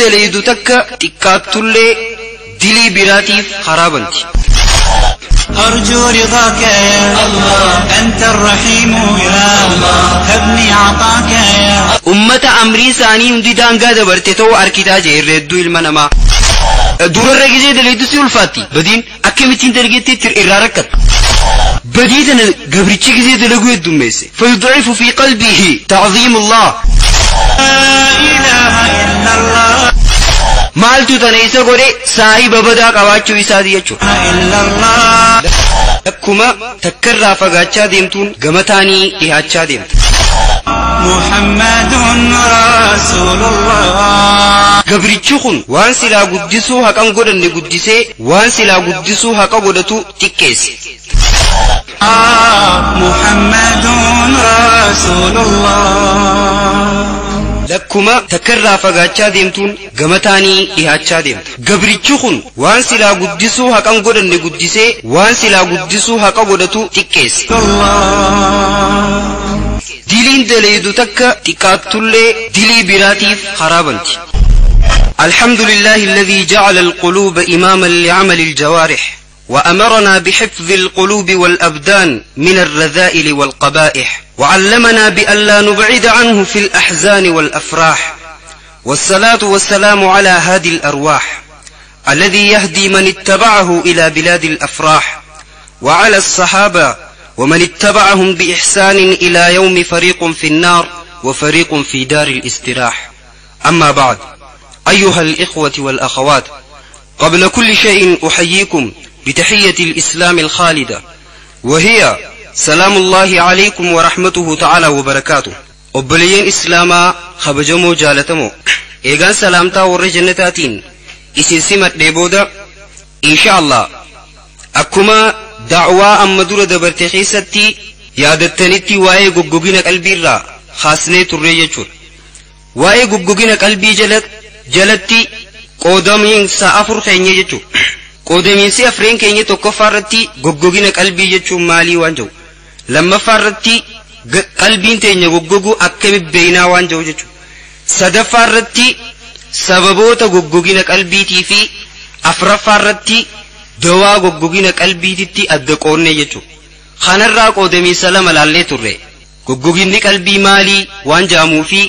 daleeydu takka xiqqaattullee dilii biraatiif karaa banti. أرجو رضاك يا الله أنت الرحيم يا الله هبني عطاك يا Ummata amrii isaanii hundi daangaa dabarte ta'uu arkitaa jee irra hedduu ilma namaa. Durarra gizee daleeydu si ulfaatti. Badiin akkamittiin dalgeetti irraa rakkatta. Badii tana gabrichi gizee dalaguu heddummeesse. فيضعف في قلبه تعظيم الله. لا إله إلا الله Maaltu tana isa godhe? Saahiba badaa qabaachuu isaati jechuudha. إلا الله. Akkuma takkarraa fagaachaa deemtuun gamataanii dhihaachaa deemta. محمد رسول الله. Gabrichi kun waan silaa guddisuu haqan godhanne guddisee, waan silaa guddisuu haqa godhatu xiqqeesse. محمد رسول الله. Lakkuma takkarraa fagaachaa deemtuun gamataanii dhihaachaa deemta. Gabrichi kun waan silaa guddisuu haqan godhanne guddisee, waan silaa guddisuu haqa godhatu xiqqeesse. الله. Diliin daleeydu takka xiqqaattullee dilii biraatiif karaa banti. الحمد لله الذي جعل القلوب إماما لعمل الجوارح، وأمرنا بحفظ القلوب والأبدان من الرذائل والقبائح، وعلمنا بألا نبعد عنه في الأحزان والأفراح، والصلاة والسلام على هادي الأرواح الذي يهدي من اتبعه إلى بلاد الأفراح، وعلى الصحابة ومن اتبعهم بإحسان إلى يوم فريق في النار وفريق في دار الاستراح. أما بعد، أيها الإخوة والأخوات، قبل كل شيء أحييكم بتحية الإسلام الخالدة، وهي سلام الله عليكم ورحمته تعالى وبركاته. Obboleeyyan Islaamaa kabajamoo jaalatamoo, eegaan salaamtaa warra jannataatiin isin simadhee booda, insha Allah akkuma da'waa amma dura dabarte keessatti yaadattanitti waa'ee goggogina qalbiirraa haasnee turre jechuudha. Waa'ee goggogina qalbii jalatti qoodamiinsa afur keenya jechuudha. Qoodamiinsi afreen keenya tokkoffaa irratti goggogina qalbii jechuun maalii waan jedhu. Lammaffaa irratti qalbiin teenya goggoguu akkami beeynaa waan jedhu jechuudha. Sadaffaa irratti sababoota goggogina qalbiitii fi afraffaa irratti dawaa goggogina qalbiititti adda qoonnee jechuudha. Kanarraa qoodamiinsa lama laallee turre. Goggoginni qalbii maalii waan jedhamuu fi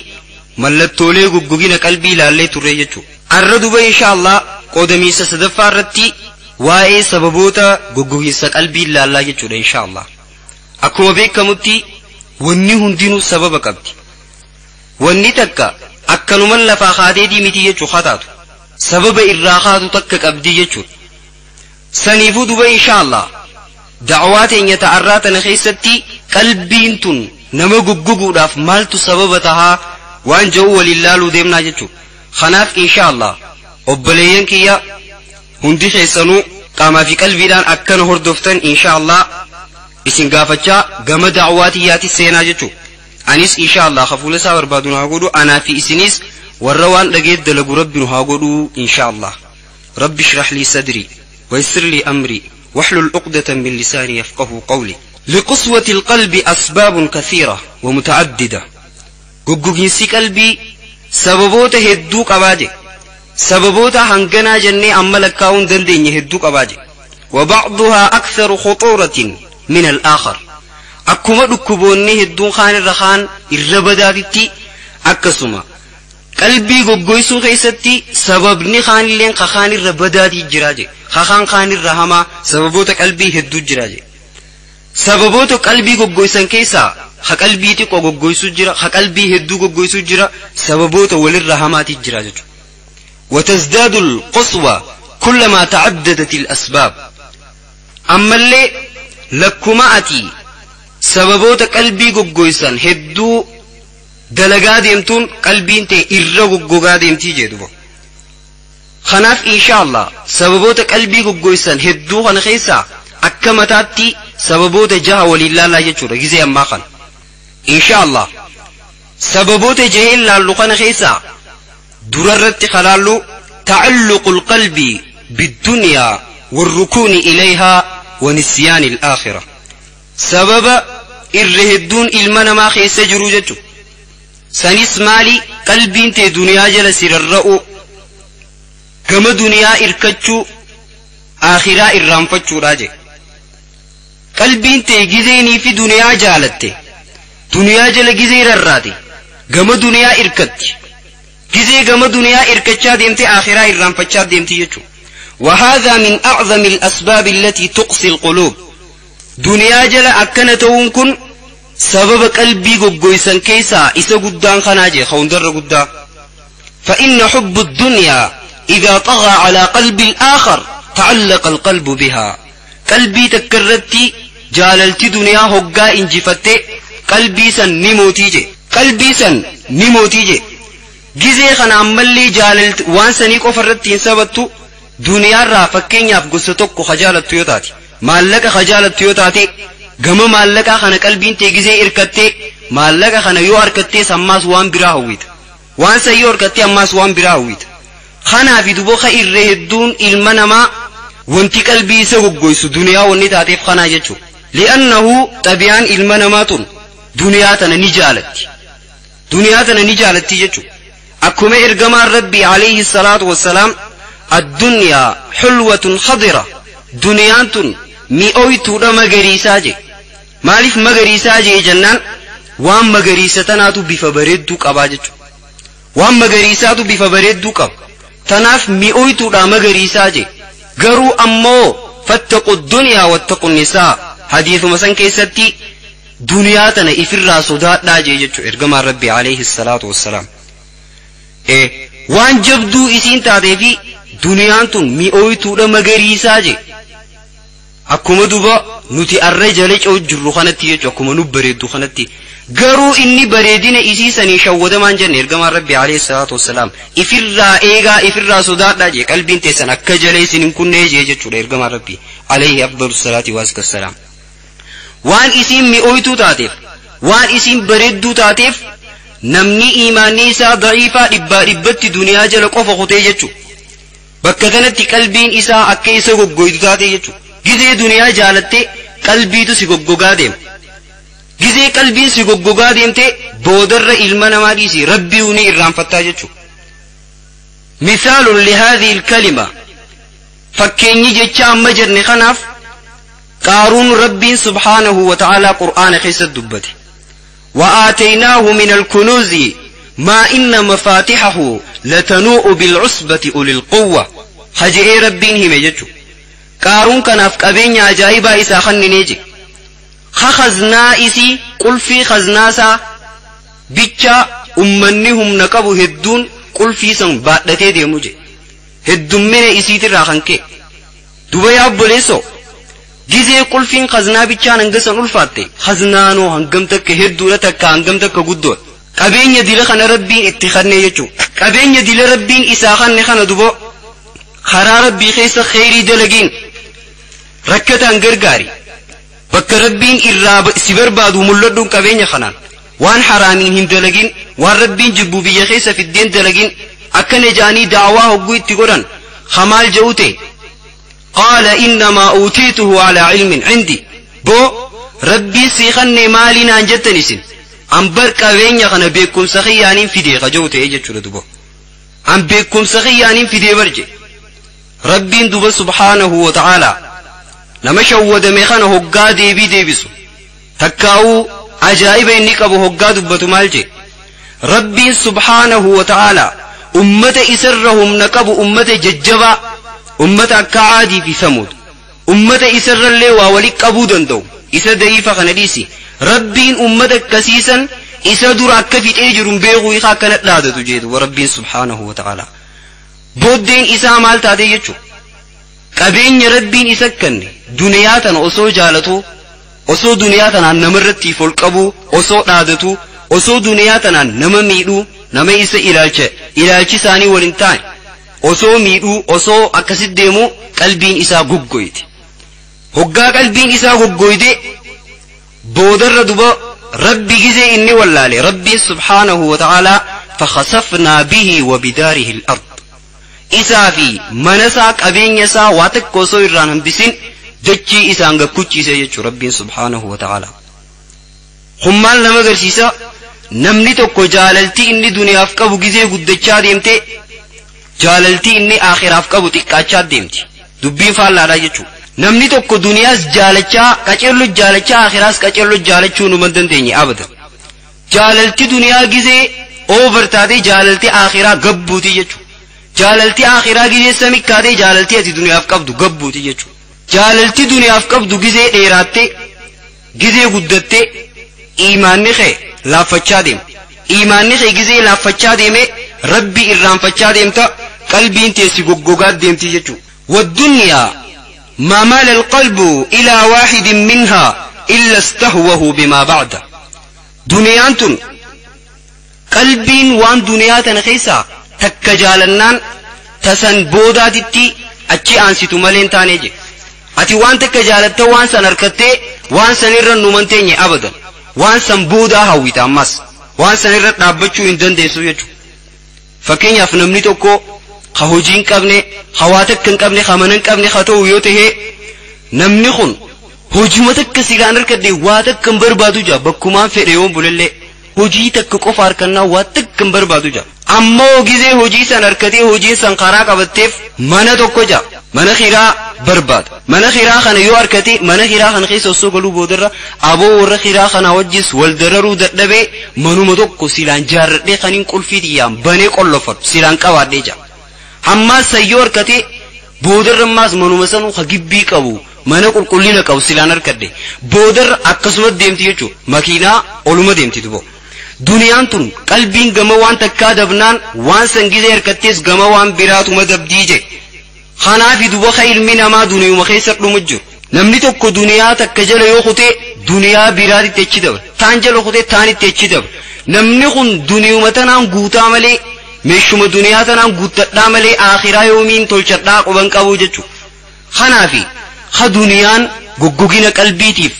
mallattoolee goggogina qalbii laallee turre jechuudha. Arra duba insha Allah qoodamiinsa sadaffaa irratti waa'ee sababoota goggoginsa qalbii laallaa jechuudha insha Allah. Akkuma beekamutti wanni hundinuu sababa qabdi. Wanni takka akkanuman lafaa kaateetii miti jechuu hataatu. Sababa irraa kaatu takka qabdi jechuudha. Saniifuu duba insha Allah da'waa teenya ta'arraa tana keessatti qalbiin tun nama goggoguudhaaf maaltu sababa tahaa waan jedhu waliin laaluu deemnaa jechuudha. Kanaaf insha Allah obboleeyyan kiyya hundi keessanuu qaamaa fi qalbiidhaan akkana hordoftan insha Allah isin gaafachaa gama da'waa tiyyaatti seenaa jechuudha. Anis insha Allah hafuula isaa barbaadu nu haa godhu, anaa fi isinis warra waan dhageet dalagu Rabbi nu haa godhu insha Allah. رب اشرح لي صدري ويسر لي أمري واحلل عقدة من لساني يفقه قولي. لقسوة القلب أسباب كثيرة ومتعددة. Goggoginsi qalbii sababoota hedduu qabaa je. Sababoota hanganaa jennee amma lakkaa'uu hin dandeenye hedduu qabaa je. وبعضها أكثر خطورة من الآخر. Akkuma dhukkuboonni hedduun kaan irra kaan irra badaatitti, akkasuma qalbii goggoysuu keessatti sababni kaanilleen kakaan irra badaatii jiraa je. Kakaan kaan irra hamaa sababoota qalbii hedduu jiraa je. Sababoota qalbii goggoysan keessaa ha qalbii xiqqoo goggoysuu jira, ha qalbii hedduu goggoysuu jira, sababoota walirra hamaatii jira jechuudha. وتزداد القسوة كلما تعددت الأسباب. أما اللي لكما أتي sababoota qalbii goggoysan hedduu dalagaa deemtuun qalbiin ta'e irra goggogaa deemtii jedhu. Kanaaf insha Allah sababoota qalbii goggoysan hedduu kana keessaa akka mataatti sababoota jaha waliin laallaa jechuudha gizee ammaa kana. Insha Allah sababoota jaheen laallu kana keessaa durarratti kalaallu تعلق القلب بالدنيا والركون إليها ونسيان الآخرة. Sababa irra hedduun ilma namaa keessa jiru jechuudha. Sanis maali? Qalbiin tee duniyaa jala sirarra'u. Gama duniyaa irkachuu aakhiraa irraanfachuudha je. Qalbiin tee gizeenii fi duniyaa jaalatte, duniyaa jala gizee rarraate, gama duniyaa irkatti. Gizee gama duniyaa irkachaa deemte aakhiraa irraanfachaa deemti jechuudha. وهذا من أعظم الأسباب التي تقسي القلوب. دنيا جل أكن تون سبب قلبي غوغويسن كيسا إسا قدان خناجي خوندر قدا. فإن حب الدنيا إذا طغى على قلب الآخر تعلق القلب بها. قلبي تكرتي جاللتي دنيا هقا انجفتي قلبي سن نموتيجي، قلبي سن نموتيجي. جزي خنا عمالي جاللت وان سنيك أفرتين سبتو دنيا را فكين ياف قصتك خجالت تيوتاتي مالك خجالت تيوتاتي gama maallaqaa kana qalbiin tee gizee irkattee maallaqa kana yoo harkattee ammaas waan biraa hawwita, waan san yoo harkattee ammaas waan biraa hawwita. Kanaafi duboka irree hedduun ilma namaa wanti qalbii isa goggoysu duniyaa wanni taateef kanaa jechuudha. Li'annahu xabiyaan ilma namaa tun duniyaa tana ni jaalatti, duniyaa tana ni jaalatti jechuudha. Akkuma ergamaan rabbii alayhi salaatu wassalaam addunyaa xulwatun khadira, duniyaan tun mi'ooytuudha magariisaa je. Maaliif magariisaa jee jennaan waan magariisa tanaatu bifa bareedduu qabaa jechuudha. Waan magariisaatu bifa bareedduu qaba. Tanaaf mi'ooytuudha magariisaa jee. Garuu ammoo fattaqu duniyaa wattaqu nisaa hadiisuma san keessatti duniyaa tana ifirraa sodaadhaa jee jechuudha ergamaan rabbii alayhi salaatu wassalaam. Waan jabduu isiin taatee fi duniyaan tun mi'ooytuudha magariisaa jee. Akkuma duba nuti arra jala ce'u jirru kanatti jechuudha, akkuma nu bareeddu kanatti. Garuu inni bareedina isii sanii shawwadamaan jenne ergamaan rabbi alayhi salaatu wassalaam ifirraa eegaa ifirraa sodaadhaa jee qalbiin teessan akka jala isin hin kunnee jee jechuudha ergamaan rabbi alayhi afdalu salaati wassalaam. Waan isiin mi'ooytuu taateef, waan isiin bareedduu taateef namni iimaanni isaa daciifaa dhibbaa dhibbatti duniyaa jala qofa kutee jechuudha. Bakka kanatti qalbiin isaa akka isa goggoytu taatee jechuudha. Gizee duniyaa jaalattee qalbiitu si goggogaa deema. Gizee qalbiin si goggogaa deemte boodarra ilma namaa dhiisi rabbii ni irraanfattaa jechuudha. Misaalun lihaadhihi ilkalima fakkeenyi jecha amma jenne kanaaf qaaruun rabbiin subhaanahu wa ta'aalaa qur'aana keessatti dubbate. وآتيناه من الكنوز ما إن مفاتحه لتنوء بالعصبة أولي القوة. خجئ ربين هم jechuudha. Qaaruun kanaaf qabeenya ajaa'ibaa isaa kanninee je. Khaznaa isii qulfii khaznaasaa bicha ummanni humna qabu hedduun qulfii san baadhatee deemu je. Heddummina isiitirraa kan ka'e. Duba yaa obboleessoo gizee qulfiin khaznaa bichaan hanga san ulfaatte khaznaanoo hangam takka hedduudha takka hangam takka guddoodha. Qabeenya dila kana rabbiin itti kannee jechuudha. Qabeenya dila rabbiin isaa kanne kana duba karaa rabbii keessa kheyrii dalagiin rakkataan gargaari. Bakka rabbiin irraa si barbaadu mul'adhuun qabeenya kanaan waan haraamiin hin dalagin, waan rabbiin jibbu biyya keessa fiddeen dalagin akkana jaanii daawaa hogguu itti godhan hamaal je'u ta'e. Qaala innamaa uutiituhu alaa cilmin cindi. Boo rabbiin sii kanne maalii naan jettan isin an bar qabeenya kana beekumsa kiyyaaniin fidee ka je'u ta'e jechuudha duba. An beekumsa kiyyaaniin fidee barje. Rabbiin duba subhaanahu wa ta'aalaa nama shawwadame kana hoggaa deebii deebisu takkaa'uu ajaa'iba inni qabu hoggaa dubbatu maal jee. Rabbiin subhaanahu wa ta'aalaa ummata isarra humna qabu ummata jajjabaa ummata akka Aadii fi Samuud ummata isarrallee waa wali qabuu danda'u isa da'iifa kana dhiisi. Rabbiin ummata akkasiisan isa dura akka fixee jiru beekuu isaa akkana dhaadatu jeetu rabbiin subhaanahu wa ta'aalaa. Booddeen isaa maal taate jechuudha. Qabeenya rabbiin isa kenne duniyaa tana osoo jaalatu, osoo duniyaa tanaan namarratti ol qabu, osoo dhaadatu, osoo duniyaa tanaan nama miidhuu, nama isa ilaalcha ilaalchi isaanii waliin taane osoo miidhuu, osoo akkasit deemu qalbiin isaa goggoyte. Hoggaa qalbiin isaa goggoyte boodarra duba rabbi gizee inni wallaale rabbiin subhaanahu wa ta'aalaa fakhasafnaa bihi wa bidaarihi al-ard. Isaa fi mana isaa qabeenya isaa waa tokko osoo irraan hambisin dachii isaan gakkuchiise jechuudha rabbiin subhaanahu wa ta'aalaa. Kun maal nama agarsiisa? Namni tokko jaalalti inni duniyaaf qabu gizee guddachaa deemte Jaalaltii inni aakhiraaf qabu xiqqaachaa deemti. Dubbiin faallaadhaa jechuudha. Namni tokko duniyaas jaalachaa qaceello jaalachaa aakhiraas qaceello jaalachuu numa dandeenye abadan. Jaalalti duniyaa gizee over taatee jaalalti aakhiraa gabbuuti jechuudha. Jaalalti aakhiraa gizee samikkaatee jaalalti ati duniyaaf qabdu gabbuuti jechuudha. Jaalalti duniyaaf qabdu gizee dheeraattee gizee guddattee iimaanni kee laaffachaa deema. Iimaanni kee gizee laaffachaa deemee rabbi irraanfachaa deemta qalbiin teessi goggogaa deemti jechuudha. Waddunyaa ما مال القلب إلى واحد منها إلا استهوه بما بعده. دنيان تن qalbiin waan duniyaa tana keessaa takka jaalannaan tasan boodaatitti achi aansitu malee hin taane je. Ati waan takka jaalatta waan san harkattee waan san irra numan teenye abadan. Waan san boodaa hawwita ammas. Waan san irra dhaabbachuu hin dandeessu jechuudha. Fakkeenyaaf namni tokko ka hojii hin qabne, ka waa takka hin qabne, ka mana hin qabne, ka ta'u yoo ta'e namni kun hojii takka silaan harkadhe waa takka hin barbaadu jaa bakkumaan fedhe yoon bulellee. Hojii takka qofa harkannaa waa takka hin barbaadu jaa. Ammoo gizee hojii san harkatee hojiin san karaa qabatteef mana tokko jaa. Mana kiraa barbaada. Mana kiraa kana yoo harkate mana kiraa kana keessa osoo galuu boodarra aboo warra kiraa kana wajjis wal dararuu dadhabee manuma tokko silaan jaarradhee kaniin qulfii xiyyaan banee qollofadhu silaan qabaadhee jaa. Ammaas san yoo harkate boodarra ammaas manuma sanuu ka gibbii qabu mana qulqullina qabu silaan harkadhe boodarra akkasumas deemti jechuudha. Makiinaa oluma deemti dubo. Duniyaan tun qalbiin gama waan takkaa dabnaan waan san gizee harkattees gama waan biraatuma dabdii je. Kanaafi duba ka ilmi namaa duniyuma keessa dhumu jiru. Namni tokko duniyaa takka jala yoo kutee duniyaa biraatitti achi dabra. Taan jala kutee taanitti achi dabra. Namni kun duniyuma tanaan guutaa malee meeshuma duniyaa tanaan guuttadhaa malee aakhiraa yoomiin tolchadhaa quban qabu jechuudha. Kanaafi ka duniyaan goggogina qalbiitiif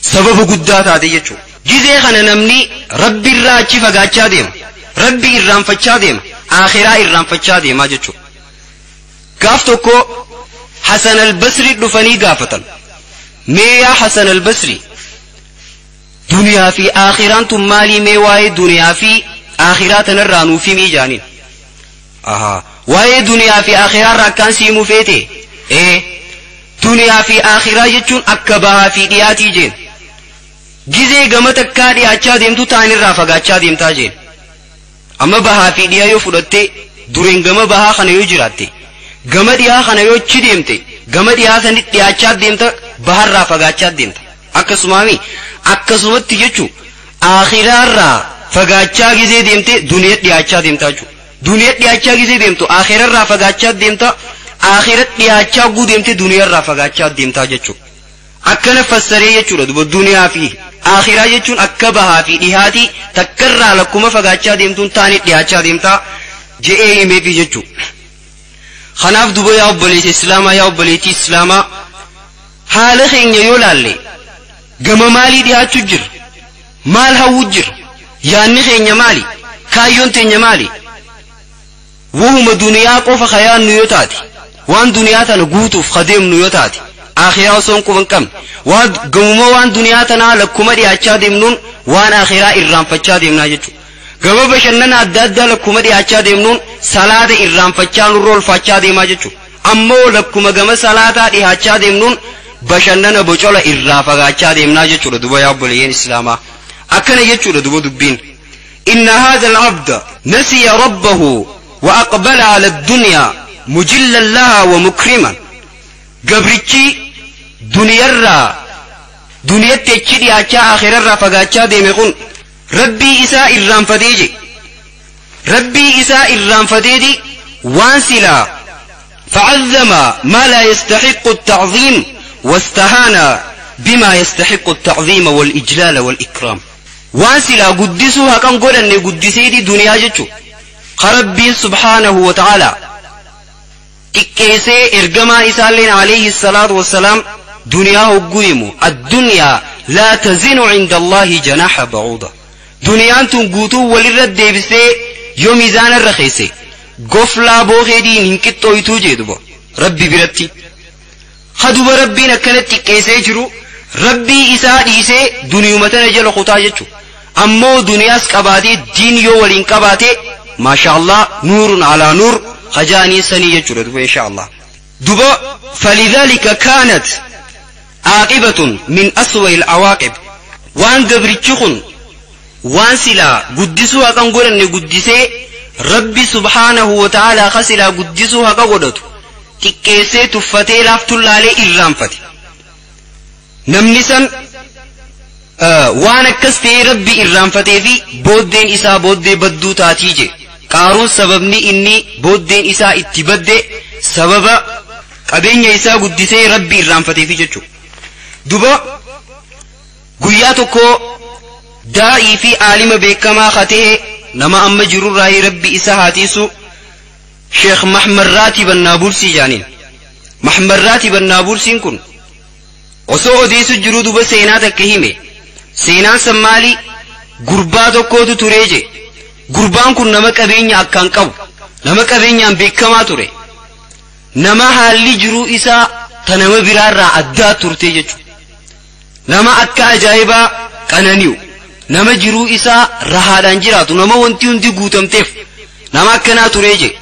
sababa guddaa taate jechuudha. Gizee kana namni rabbi irraa achi fagaachaa deema. Rabbi irraanfachaa deema. Aakhiraa irraanfachaa deemaa jechuudha. Gaaf tokko Hasan al-Basri dhufanii gaafatan. Mee yaa Hasan al-Basri duniyaa fi aakhiraan tun maalii mee waa'ee duniyaa fi aakhiraa tanarraa nuuf himii jaaniin. Waa'ee duniyaa fi aakhiraarraa akkaan si himuu feete? Duniyaa fi aakhiraa jechuun akka bahaa fi dhiyaatii jeen. Gizee gama takkaa dhiyaachaa deemtu taanirraa fagaachaa deemtaa jeen. Amma bahaa fi dhiyaa yoo fudhatte dureen gama bahaa kana yoo jiraatte gama dhiyaa kana yoo achi deemte gama dhiyaa sanitti dhiyaachaa deemta baharraa fagaachaa deemta. Akkasumaami akkasumatti jechuun aakhiraarraa fagaachaa gizee deemte duniyaa dhiyaachaa deemtaa jechuudha. Duniyaa dhiyaachaa gizee deemtu aakhiraarraa fagaachaa deemta aakhira dhiyaachaa guu deemte duniyaarraa fagaachaa deemtaa jechuudha. Akkana fassaree jechuudha duba duniyaa fi aakhiraa jechuun akka bahaa fi dhihaatii takkarraa lakkuma fagaachaa deemtuun taane dhiyaachaa deemtaa je'ee himeefi jechuudha. Kanaaf duba yaa obboleessa Islaamaa yaa obboleettii Islaamaa haala keenya yoo laalle gama maalii dhiyaachuu jira? Maal hawwuu jira? Yaanni keenya maali? Kaayyoon teenya maali? Wahuma duniyaa qofa kayaannu yoo taate waan duniyaa tana guutuuf kadeemnu yoo taate aakhiraa osoo hin quban qabne waan gamuma waan duniyaa tanaa lakkuma dhiyaachaa deemnuun waan aakhiraa irraanfachaa deemnaa jechuudha. Gama bashannana adda addaa lakkuma dhiyaachaa deemnuun salaata irraanfachaa nurra olfaachaa deemaa jechuudha. Ammoo lakkuma gama salaataa dhiyaachaa deemnuun bashannana bocola irraa fagaachaa deemnaa jechuudha duba yaa obboleeyyan Islaamaa. Akkana jechuudha duba dubbiin. Inna haadha al-abda nasiya rabbahu wa aqbala ala ad-dunya mujillan laha wa mukriman. Gabrichi duniyarraa duniyatti achi dhiyaachaa aakhirarraa fagaachaa deeme kun rabbii isaa irraanfatee je. Rabbii isaa irraanfateeti waan silaa فعظم ما لا يستحق التعظيم واستهان بما يستحق التعظيم والإجلال والإكرام. waan silaa guddisuu haqan godhanne guddiseeti duniyaa jechu rabbiin subhaanahu wa ta'ala xiqqeessee ergamaa isaalleen alayhi salaatu wassalaam duniyaa hogguu himu addunyaa laa tazinu cinda allaahi janaaxa bacuuda. Duniyaan tun guutuu walirra deebisee yoo miizaana irra keesse goflaa bookeediin hin qixxooytuu jee duba rabbi biratti. Haduba rabbiin akkana xiqqeessee jiru rabbii isaa dhiisee duniyuma tana jala kutaa jechu. Ammoo duniyaas qabaatee diin yoo waliin qabaate maasha Allah nuurun alaa nuur hajaanii sanii jechuudha duba insha Allah. Duba falidhalika kaanat aaqibatun min aswa'i al-awaaqib, waan gabrichi kun waan silaa guddisuu haqan godhanne guddisee Rabbi subhaanahu wa ta'aalaa ka silaa guddisuu haqa godhatu xiqqeessee tuffatee laaftullaalee irraanfate. Namni san waan akkas ta'ee Rabbi irraanfatee fi booddeen isaa booddee badduu taatii je. Qaaruun sababni inni booddeen isaa itti badde sababa qabeenya isaa guddisee Rabbi irraanfatee fi jechuudha. Duba guyyaa tokko daa'ii fi aalima beekamaa katee nama amma jirurraa Rabbi isa haatiisu Sheekh Mahmad Raatib Annaabursii jaaniin. Mahmad Raatib Annaabursiin kun osoo odeessu jiruu duba seenaa takka hime. Seenaan san maali? Gurbaa tokkootu turee je. Gurbaan kun nama qabeenya akkaan qabu, nama qabeenyaan beekamaa ture, nama haalli jiruu isaa ta nama biraarraa addaa turte jechuudha. Nama akka ajaa'ibaa qanani'u, nama jiruu isaa rahaadhaan jiraatu, nama wanti hundi guutamteef nama akkanaa turee je.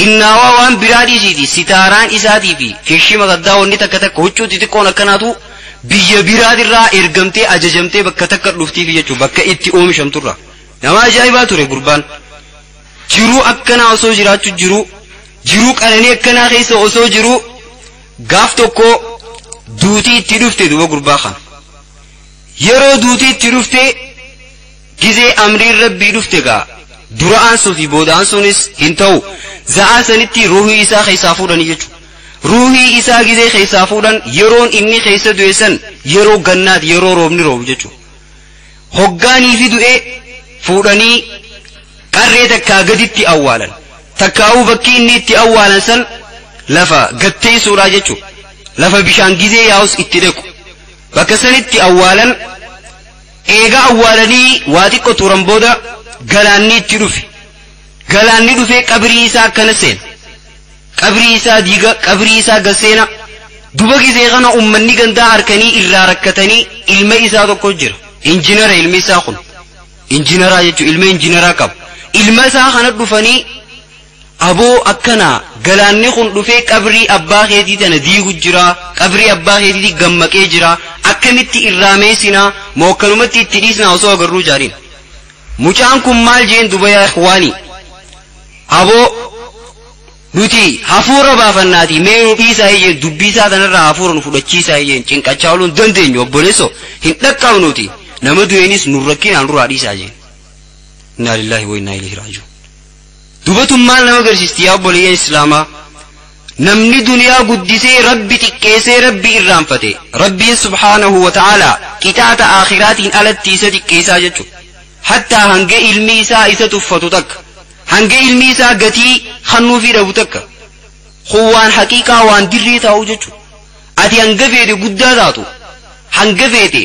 Innaawaa waan biraa dhiisiiti sitaaraan isaatii fi feeshii gaddaa wanni takka takka huccuu xixiqqoon akkanaatu biyya biraatirraa ergamtee ajajamtee bakka takka dhuftiif jechuudha, bakka itti oomishamturra. Nama ajaa'ibaa ture gurbaan. Jiruu akkanaa osoo jiraachuu jiruu, jiruu qananii akkanaa keessa osoo jiruu gaaf tokko duutii itti dhufte duba gurbaa kana. Yeroo duutii itti dhufte gizee amriin Rabbii dhufte gaa dura aansuu fi booda aansuunis hin ta'u. Za'aa sanitti ruuhii isaa keessaa fuudhanii jechuudha. Ruuhii isaa gizee keessaa fuudhan yeroon inni keessa du'e san yeroo gannaati, yeroo roobni roobu jechuudha. Hoggaanii fi du'e fuudhanii qarree takkaa gaditti awwaalan. Takkaa'uu bakki inni itti awwaalan san lafa gatteessuudha jechuudha. Lafa bishaan gizee yaa'us itti dhequ. Bakka sanitti awwaalan. Eegaa awwaalanii waa xiqqoo turan booda galaanni itti dhufe. Galaanni dhufee qabrii isaa akkana seena. Qabrii isaa diiga, qabrii isaa gaseena. Duba gizee kana uummanni gandaa harkanii irraa rakkatanii ilma isaa tokko jira. Injinara ilmi isaa kun. Injinaraa jechuun ilma injinaraa qaba. Ilma isaa kana dhufanii aboo akkanaa galaanni kun dhufee qabrii abbaa keetii tana diigu jira, qabrii abbaa keetii gammaqee jira, akkamitti irraa meesinaa moo akkanumatti itti dhiisnaa osoo agarruu jaariin. Mucaan kun maal jeen duba yaa ikhwaanii? Aboo nuti hafuura baafannaati mee nu dhiisaa jeen, dubbii isaa tanarraa hafuura nu fudhachiisaa jeen, cinqachaa ooluu hin dandeenyu obboleessoo hin dhaqqabnu nuti, nama du'eenis nu rakkinaan duraa dhiisaa jeen. Innaa lillaahi wa innaa ilayhi raaji'uun. Dubatun maal nama agarsiisti yaa obboleeyyan Islaamaa? Namni duniyaa guddisee Rabbi xiqqeessee Rabbi irraanfate, Rabbiin subhaanahu wa ta'aalaa qixaaxa aakhiraatiin alatti isa xiqqeessaa jechuudha. Hattaa hanga ilmi isaa isa tuffatu takka, hanga ilmi isaa gatii kennuufii dhabu takka, kun waan haqiiqaa waan dirree taa'u jechuudha. Ati hanga feete guddaa taatu, hanga feete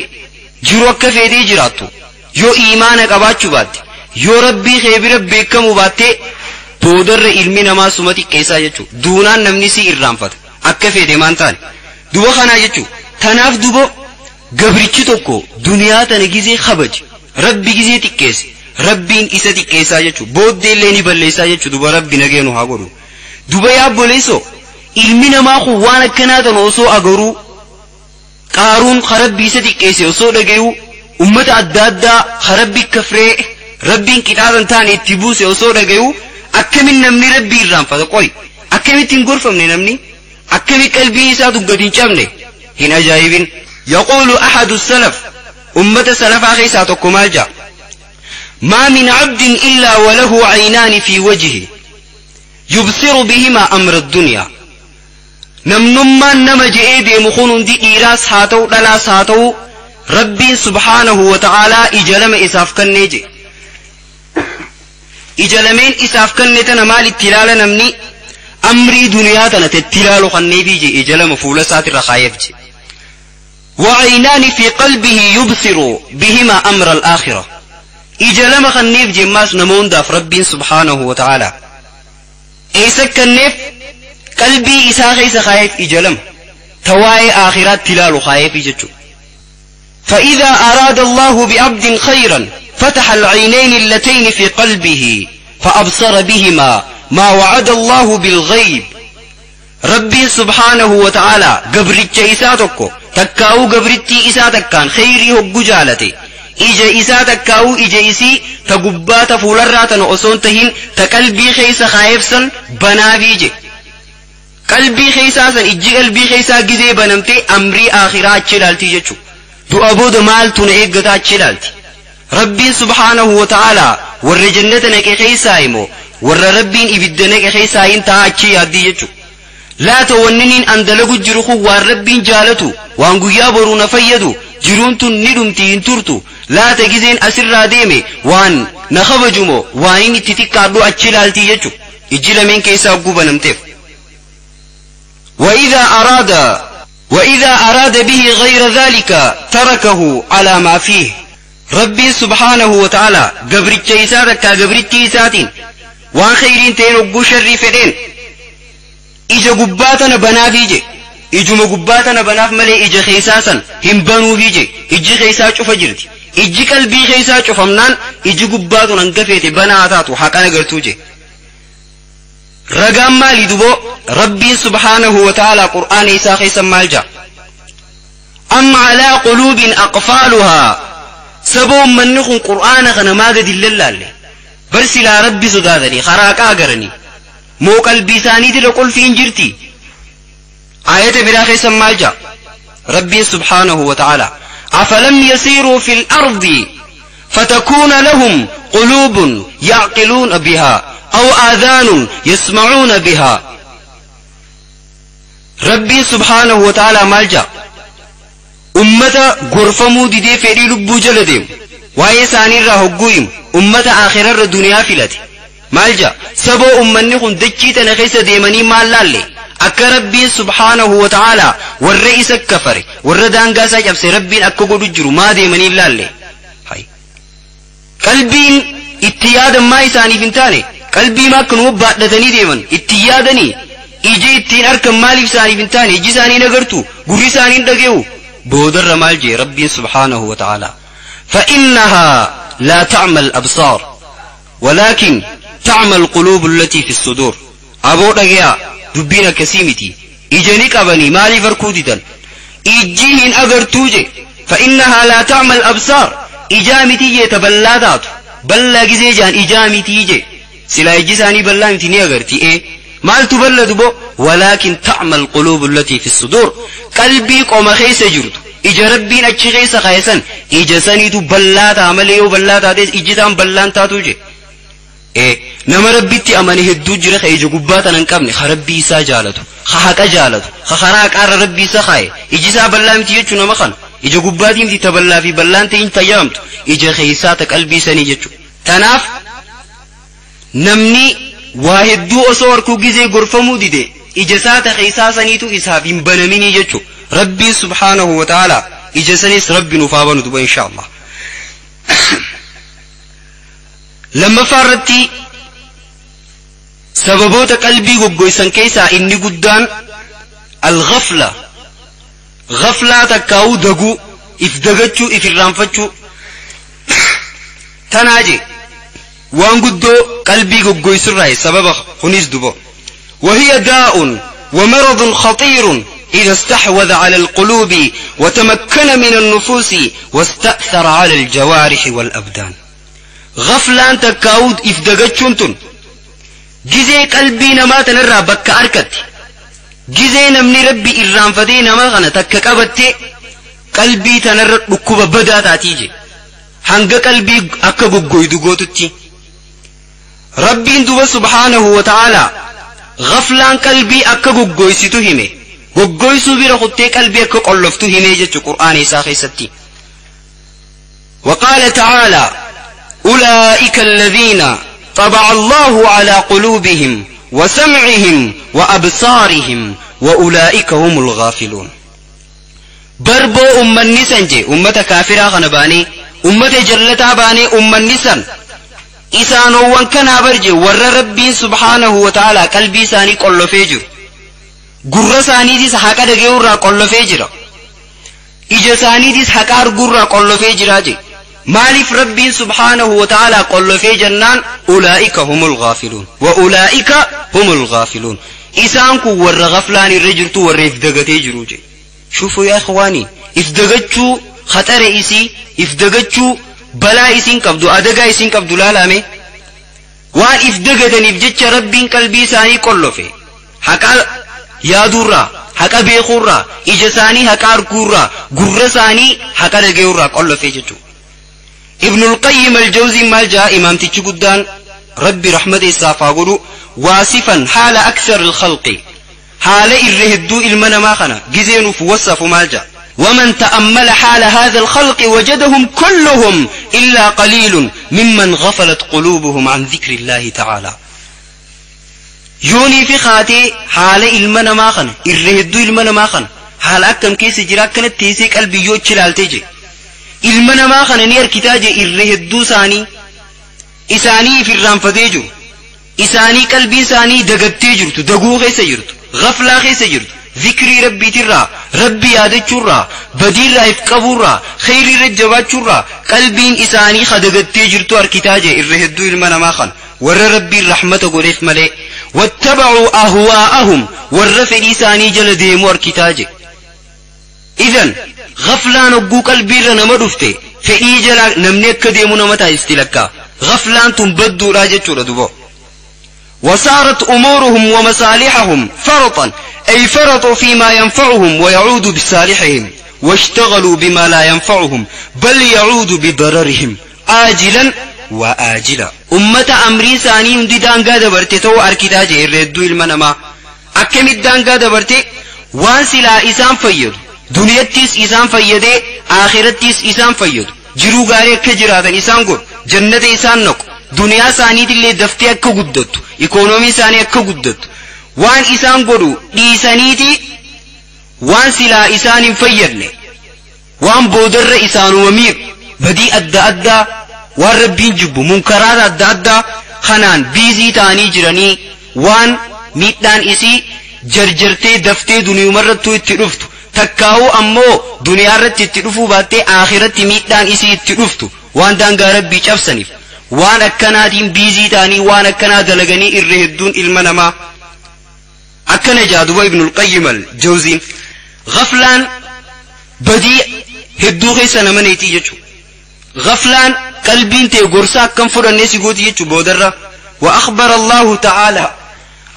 jiru akka feetee jiraattu, yoo iimaana qabaachuu baatte, yoo Rabbii kee bira beekamuu baatte, boodarra ilmi namaa suma xiqqeessaa jechuudha. Duunaan namni si irraanfata akka feete maan taane. Duba kanaa jechuudha. Tanaaf duba gabrichi tokko duniyaa tana gizee kabaje, Rabbi gizee xiqqeesse, Rabbiin isa xiqqeessaa jechuudha. Booddee illee ni balleessaa jechuudha. Duba Rabbi nageenu haa godhu. Duba yaa obboleessoo ilmi namaa kun waan akkanaa tana osoo agaruu, qaaruun Rabbi isa xiqqeesse osoo dhagayuu, ummata adda addaa Rabbi kafree Rabbiin qixaaxan taane itti buuse osoo dhagayuu, akkamin namni Rabbi irraanfata qoy? Akkamitti hin gorfamne namni? Akkami qalbiin isaa gadi hin cabne? Hin ajaa'ibin. Yaquulu ahadu salaf, ummata salafaa keessaa tokko maal ja'a? ما من عبد إلا وله عينان في وجهه يبصر بهما أمر الدنيا. نمنما نما جئ ديمو خنون دي إيراس هاتو دلاس هاتو ربي سبحانه وتعالى إجلم إساف كنيجي إجلمين إساف كنتنا مال التلال نمني أمري دنيا تنا تتلال خنيفي جي إجلم فول ساتر خايف جي. وعينان في قلبه يبصر بهما أمر الآخرة. إجلم خنيف جماس نمون داف ربي سبحانه وتعالى إيسا كنيف قلبي إسا خيس خايف إجلم تواي آخرات تلال خايف جتشو. فإذا أراد الله بعبد خيرا فتح العينين اللتين في قلبه فأبصر بهما ما وعد الله بالغيب. ربي سبحانه وتعالى قبرتش إساتكو تكاو قبرتي إساتكان خيري هقو جالتي إجا إساتكاو إجا إسي تقبات فولراتن أصون تهين تقلبي خيسا خايفسن بنافيجي قلبي خيسا سن إجي قلبي خيسا جزي بنمتي أمري آخرات شلالتي جتشو دو أبود مالتون إيقتا شلالتي. ربي سبحانه وتعالى ور جنتنا خيسا ور ربين إبدنا خيسا ينتهى أتشي يادي جتشو لا توننين أندلقو جرخو والربين جالتو وانقو يابرون فيدو جرونتو ندمتي انترتو لا تجزين أسر ديمي وان نخبجمو وانين اتتكادو أتشلالتي يجو إجل من كيسا قوبا نمتف. وإذا أراد به غير ذلك تركه على ما فيه. ربي سبحانه وتعالى قبرت إساتك قبرت إساتين وان خيرين تين شر فدين ija gubbaatana banaafii je ijuma gubbaatana banaaf malee ija keessaa san hin banuufii je ijji keessaa cufa jirti ijji qalbii keessaa cufamnaan iji gubbaatun hanga feete banaa taatu haqana gartuu je. Ragaan maali duboo rabbiin subhaanahu wa ta'ala qur'aana isaa keessa maal jaa amma alaa quluubin aqfaaluhaa saba ummanni kun qur'aana kana maa gadi lallaalle bar silaa rabbi sodaatanii karaa agaranii مو قلبي ثاني دل قل في انجرتي آية براخي سمالجا ربي سبحانه وتعالى أفلم يسيروا في الأرض فتكون لهم قلوب يعقلون بها أو آذان يسمعون بها. ربي سبحانه وتعالى مالجا أمة غرفمو دي فيري لبو جلدهم واي ثاني راهقوهم أمة آخرة الدنيا فيلتي مالجا سبو أمني خن دجي تنخيس ديمني مال لالي أكا ربي سبحانه وتعالى والرئيس الكفر والردان قاسا جبس ربي أكا قدو جرو ما ديمني لالي هاي قلبين اتيادا ما يساني فنتاني قلبي ما كنو بادتني ديمن اتيادني إجي اتين أركم مالي ساني فنتاني إجي ساني نغرتو قري ساني ندقيو بودر مالجي ربي سبحانه وتعالى فإنها لا تعمل أبصار ولكن تعمل القلوب التي في الصدور. أبو دغيا دبينا كسيمتي إجاني قبني مالي فركوديدن إجيهن أغرتوجي فإنها لا تعمل أبصار إجامتي يتبلادات بلا جزيجان إجامتي جي سلا إجساني بلا متني أغرتي إيه مال تبلد بو ولكن تعمل القلوب التي في الصدور قلبي قوم خيس جرد إجا ربين أتشي خيس خيسا إجساني تبلات عملي وبلات عديس إجتان بلان تاتوجي إيه نما ربيتي أماني هدو جرى خيجو قباتا ننقبني خربي إسا جالتو خحق جالتو خخراك عر ربي إسا خاي إجسا بلامتي يجو نمخن إجا قباتي متي تبلا في بلانتي إن تيامتو إجا خيساتك قلبي سني يجو تناف نمني واحد أصور كوجيزي غرفة مودي إجسات خيسا سنيتو إسا بين بنميني يجو ربي سبحانه وتعالى إجسانيس ربي نفابا ندبا إن شاء الله. لما فرتي سببوت قلبي غوغويسان كيسا إني قدان الغفلة غفلة تكاو دقو إفدقتشو إفرانفتشو تناجي وان قدو قلبي غوغويسن راي سبب خنيس دبو وهي داء ومرض خطير إذا استحوذ على القلوب وتمكن من النفوس واستأثر على الجوارح والأبدان. غفلان تكاود إفدقتشنتن جزي قلبي نما تنرى بك أركت جزي نمني ربي إرام فدي نما غنى تككبت قلبي تنرى بكوبة بدا تاتيجي هنگ قلبي أكا قويدو قوتتي ربي اندو سبحانه وتعالى غفلان قلبي أكا قويستو همي قويسو برخطي قلبي أكا قلفتو همي جتو قرآن ساخي ستي. وقال تعالى أولئك الذين طبع الله على قلوبهم وسمعهم وأبصارهم وأولئك هم الغافلون. بربو أم النسان جي أمة كافرة غنباني أمة جلتا باني أم النسان إسانو وانكنا برجي ور ربي سبحانه وتعالى قلبي ساني قلو فيجر قرر ساني ديس حقا دقيورا قلو فيجر إجا ساني ديس حقا قرر قلو فيجر جي Maaliif Rabbiin subhaanahu wa ta'aalaa qollofee jennaan? Ulaa'ika humul gaafiluun wa ulaa'ika humul gaafiluun. Isaan kun warra gaflaan irra jirtu, warra if dagatee jiru je. Shuufu yaa ikhwaanii, if dagachuu khaxara isii, if dagachuu balaa isiin qabdu, adagaa isiin qabdu laalame. Waan if dagataniif jecha Rabbiin qalbii isaanii qollofe. Haqa yaaduurraa, haqa beekuurraa, ija isaanii haqa arguurraa, gurra isaanii haqa dhagayuurraa qollofe jechuudha. Ibnul Qayyim al-Jawziin maal jaa? Imaamtichi guddaan, Rabbi rahmata isaaf haa godhu, waasifan haala aksar al-khalqi, haala irra hedduu ilma namaa kana gizee nuuf wasafu maal jaa? ومن تأمل حال هذا الخلق وجدهم كلهم إلا قليل ممن غفلت قلوبهم عن ذكر الله تعالى. يوني في خاتي حال ilma namaa kana, irra hedduu ilma namaa kana haala akkam keessa jira, akkanatti teessee qalbii yoo achi ilaaltee je, ilma namaa kana ni harkitaa je. Irra hedduu isaanii isaanii if irraanfatee jiru, isaanii qalbiin isaanii dagattee jirtu, daguu keessa jirtu, gaflaa keessa jirtu, zikrii Rabbiitirraa, Rabbi yaadachuurraa, badiirraa if qabuurraa, kheyriirra jabaachuurraa qalbiin isaanii kadagattee jirtu harkitaa je irra hedduu ilma namaa kana, warra Rabbiin rahmata godheef malee. Wattabacuu ahwaa'ahum, warra fedhii isaanii jala deemuu harkitaa je. Idan gaflaan hogguu qalbiirra nama dhufte, fedhii jala namni akka deemu nama taasisti lakkaa. Gaflaan tun badduudha jechuudha dubo. وصارت أمورهم ومصالحهم فرطا، أي فرطوا فيما ينفعهم ويعود بصالحهم، واشتغلوا بما لا ينفعهم بل يعود بضررهم آجلا وآجلا. أمة أمري ثاني hundi daangaa dabarte ta'uu arkitaa jee irra hedduu ilma namaa. Akkamitti daangaa dabarte? Waan silaa isaan fayyadu, duniyattis isaan fayyadee akhirattis isaan fayyadu, jiruu gaarii akka jiraatan isaan godhu, jannata isaan naqu, duniyaa isaaniitillee daftee akka guddattu, ikoonoomii isaanii akka guddattu waan isaan godhu dhiisaniiti, waan silaa isaan hin fayyadne, waan boodarra isaanuma miidhu, badii adda addaa, waan Rabbiin jibbu, munkaraata adda addaa kanaan busy ta'anii jiranii, waan miidhaan isii jarjartee daftee duniyumarrattuu itti dhuftu, takkaa'uu ammoo duniyaa irratti itti dhufuu baattee akhiratti miidhaan isii itti dhuftu, waan daangaa Rabbii cabsaniif waan akkanaatiin busy ta'anii waan akkanaa dalaganii irra hedduun ilma namaa. Akkana jaaduba Ibnul Qayyim al-Jawziin. Gaflaan badii hedduu keessa nama neetii jechuudha. Gaflaan qalbiin ta'e gorsa akkam fudhannee si gooti jechuu boodarra. وأخبر الله تعالى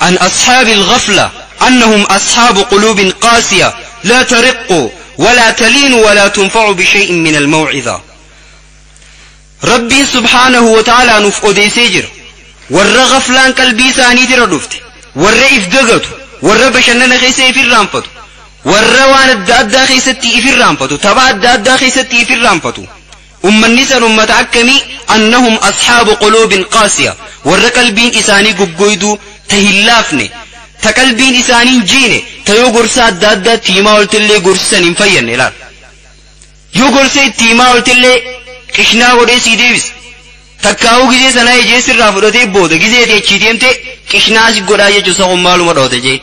عن أصحاب الغفلة أنهم أصحاب قلوب قاسية لا ترق ولا تلين ولا تنفع بشيء من الموعظة. ربي سبحانه وتعالى nuuf odeessee jira warra gaflaan qalbii isaaniitirra dhufte, warra if dagatu, warra bashannana keessa if irraanfatu, warra waan adda addaa keessatti if irraanfatu, tapha adda addaa keessatti if irraanfatu. Ummanni san ummata akkamii? أنهم أصحاب قلوب قاسية, warra qalbiin isaanii goggoyduu, ta hin laafne, ta qalbiin isaanii hin jiine, ta yoo gorsa adda addaa itti himaa oltillee gorsisan hin fayyanne. Ilaal, yoo gorsa itti himaa oltillee qishnaa godhee sii deebisa. Takkaa'uu gizee sanaa ijee sirraa fudhatee booda gizee ati achii deemte qishnaa si godhaa jechuun isa kun maaluma dhoote jee.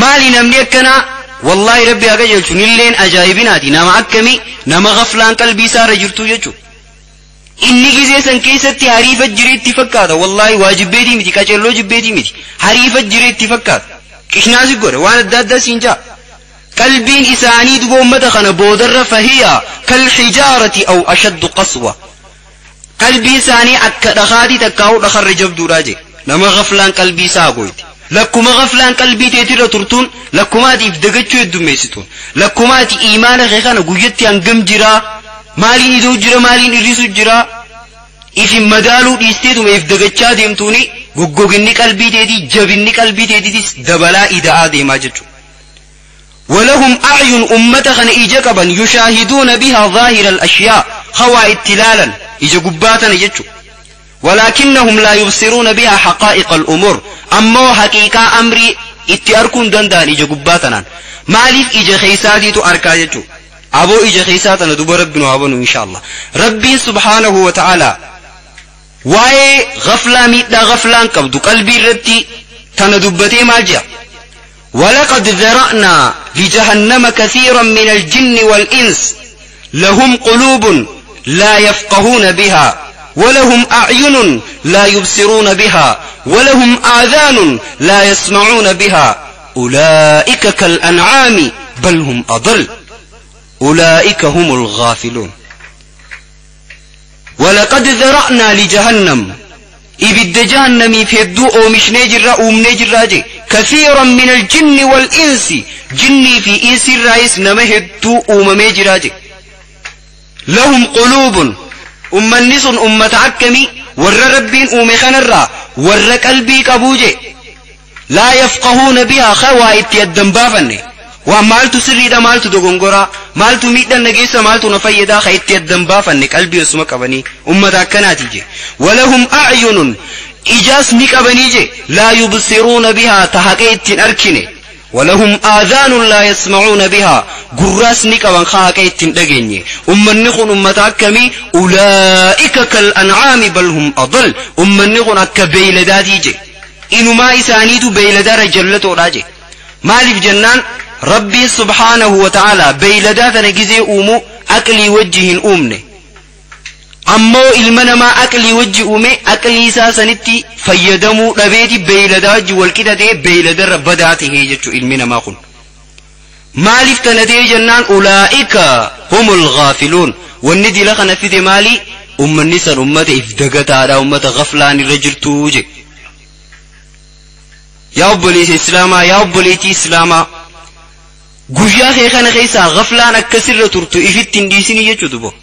Maali namni akkanaa? Wallaahi Rabbi haa qajeelchu. Nilleen ajaa'ibinaati. Nama akkamii? Nama gaflaan qalbii isaarra jirtu jechuudha. Inni gizee san keessatti hariifa jireetti fakkaata. Wallaahi waa jibbeetii miti, qaceelloo jibbeetii miti, hariifa jireetti fakkaata. Qishnaa si godha, waan adda addaa siin jaa. Qalbiin isaanii duba ummata kana boodarra فهي كالحجارة أو أشد قسوة, qalbiin isaanii akka dhakaatii takkaa'uu dhakarra jabduudha jee. Nama gaflaan qalbii isaa goyti, lakkuma gaflaan qalbii teetirra turtuun, lakkuma ati if dagachuu heddummeessituun, lakkuma ati iimaana kee kana guyyatti hangam jiraa, maaliin iduu jira, maaliin irrisu jira, ifin madaaluu dhiisteetuma if dagachaa deemtuuni, goggoginni qalbii teetii, jabinni qalbii teetiitis dabalaa ida'aa deemaa jechuudha. ولهم أعين, أمة خن إجا قبا، يشاهدون بها ظاهر الأشياء, خوا اتلالا إجا قباتا يجو، ولكنهم لا يبصرون بها حقائق الأمور. أما حقيقة أمري itti arkuun danda'an ija gubbatanaan. Maaliif? Ija keessaatiitu arkaa jechuu. Aboo, ija keessaa tana duba Rabbi nu haa banu insha Allah. Rabbiin subhaanahu wa ta'ala waa'ee gaflaa, miidhaa gaflaan qabdu qalbii irratti tana dubbatee maal jedha? ولقد ذرأنا لجهنم كثيرا من الجن والإنس لهم قلوب لا يفقهون بها ولهم أعين لا يبصرون بها ولهم آذان لا يسمعون بها أولئك كالأنعام بل هم أضل أولئك هم الغافلون. ولقد ذرأنا لجهنم إبد جهنم في الدوء مش نجر أم كثيرا من الجن والإنس جني في إنس الرئيس نمه الدوء ممجراجي لهم قلوب أمنس أمة عكمي ور ربين أم خنرا ور قلبي قبوجي لا يفقهون بها خوائت يدن بافني ومالتو سري دا مالتو دوغنغورا مالتو ميدان نجيسا مالتو نفيدا خيت يدن بافني قلبي اسمك بني أمة عكناتي ولهم أعين إجاس نكبنيجي لا يبصرون بها تحقيت أركني ولهم آذان لا يسمعون بها قراس نكبن خاقيت دغني أمنخن أمة أولئك كالأنعام بل هم أضل أمنخن أك بيلداتيجي إنما إسانيتو بيلدار جلتو راجي مالف جنان ربي سبحانه وتعالى بيلدات نجزي أمو أكلي وجه أمني ammoo ilma namaa aqlii wajji uume aqlii isaa sanitti fayyadamuu dhabeeti beeyladaa wajji wal qixa ta'e beeyladarra badaa tahee jechuu ilmi namaa kun maaliif tana ta'e jennaan ulaa'ika humul ghaafiluun wanni dila kana fide maali ummanni san ummata if dagataadha ummata ghaflaan irra jirtuu je yaa obboleessa islaamaa yaa obboleettii islaamaa guyyaa kee kana keessaa ghaflaan akkasirra turtu ifitti hin dhiisinii jechuu dubo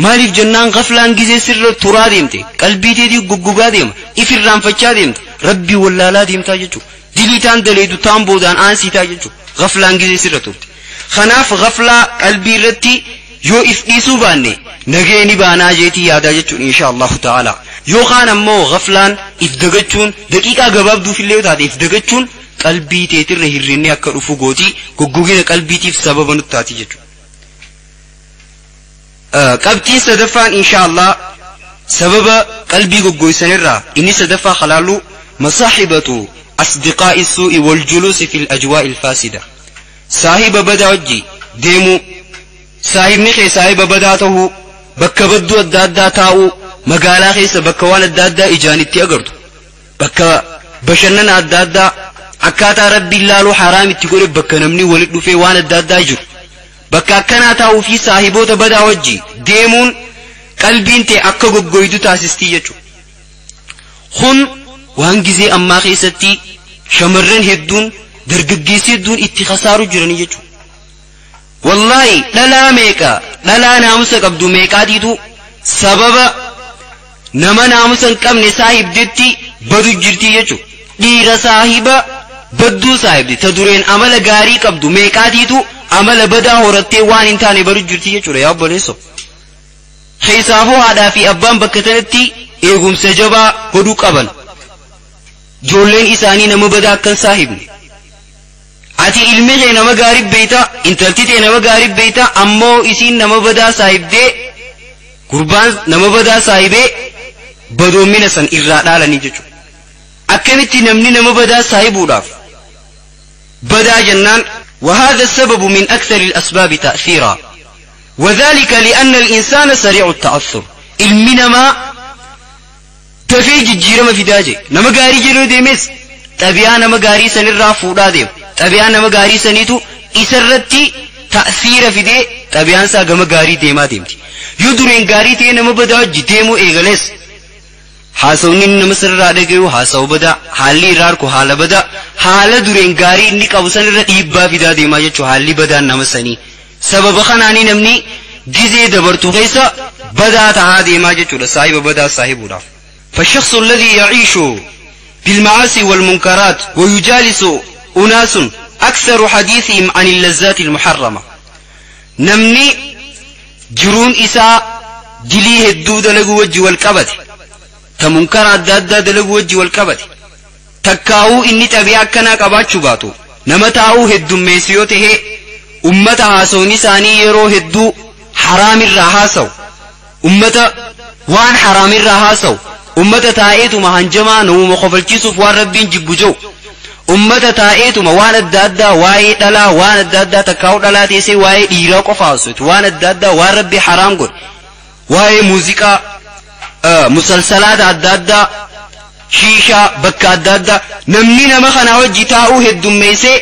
maaliif jennaan ghaflaan gizee sirra turaa deemte qalbii teetii guggugaa deema ifirraanfachaa deemte rabbii wallaalaa deemtaa jechuudha diliitaan daleedu taan boodaan aansiitaa jechuudha ghaflaan gizee sirra turte kanaaf ghaflaa qalbii irratti yoo if dhiisuu baanne nageeni baanaa jeetii yaadaa jechuun insha allahu ta'ala yookaan ammoo ghaflaan if dagachuun daqiiqaa gabaabduuf illee taate if dagachuun qalbii teetirra hirrinni akka dhufu gootii goggogina qalbiitiif sababa nutti taati jechuudha. Qabxiin sadaffaan insha Allah sababa qalbii goggoysanirraa inni sadaffaa halaaluu masaaxibatu asdiqaa'i suu'i wal juluusi fil ajwaa'i alfaasida saahiba badaa wajji deemuu saahibni kee saahiba badaa tahuu bakka badduu adda addaa taa'uu magaalaa keessa bakka waan adda addaa ijaan itti agartu bakka bashannana adda addaa akkaataa rabbiin laaluu haraam itti godhe bakka namni walit dhufee waan adda addaa jiru bakka akkanaa taa'uu fi saahiboota badaa wajji deemuun qalbiin ta'e akka goggoydu taasistii jechuudha. Kun waan gizee ammaa keessatti shamarran hedduun dargaggeessi hedduun itti khasaaru jiranii jechuudha. Wallaahi dhalaa meeqa dhalaa naamusa qabdu meeqaatiitu sababa nama naamusa hin qabne saahibdetti badu jirtii jechuudha. Dhiira saahiba badduu saahibde ta dureen amala gaarii qabdu meeqaatiitu amala badaa horattee waan hin taane baru jirti jechuudha yaa obboleesso. Keessaafuu haadhaa fi abbaan bakka tanatti eegumsa jabaa godhuu qaban. Ijoolleen isaanii nama badaa akka hin saahibne. Ati ilmi kee nama gaarii beeyta, intalti tee nama gaarii beeyta, ammoo isiin nama badaa saahibdee gurbaan nama badaa saahibee badoommina san irraa dhaalanii jechuudha. Akkamitti namni nama badaa saahibuudhaaf badaa jennaan وهذا السبب من أكثر الأسباب تأثيرا وذلك لأن الإنسان سريع التأثر المنما تفيج الجيرم في داجي نما غاري جيرو ديمس طبيعة نما غاري سن الرافودا ديم طبيعة نما غاري سنيتو إسرتي تأثير في دي طبيعة سا غما غاري ديما ديمتي يدرين غاري تي نما بدا جديمو إيغلس haasawni nama sirraa dhagayu haasawu badaa haalli irraa arku haala badaa haala dureen gaarii inni qabu sanirra dhiibbaa fidaa deemaa jechuun haalli badaan nama sanii sababa kanaanii namni gizee dabartu keessa badaa tahaa deemaa jechuudha saahiba badaa saahibuudhaaf. فالشخص الذي يعيش بالمعاصي والمنكرات ويجالس أناس أكثر حديثهم عن اللذات المحرمة نمني جرون إساء جليه الدود لقو وجه والكبد تمنكر adda addaa dalagu wajji wal qabate takkaa'uu inni xabi'a akkanaa qabaachuu baatu nama taa'uu heddummeessu yoo tahe ummata haasawni isaanii yeroo hedduu haraamirraa haasawu ummata waan haraamirraa haasawu ummata taa'eetuma hanjamaa namuma kofalchiisuuf waan rabbiin jibbu jiru ummata taa'eetuma waan adda addaa waa'ee dhalaa waan adda addaa takkaa'uu dhalaa teessee waa'ee dhiiraa qofa haasawtu waan adda addaa waan rabbi haraam godhe Waa'ee muuziqaa, musalsalaata adda addaa, shiishaa, bakka adda addaa, namni nama kana wajji taa'uu heddummeessee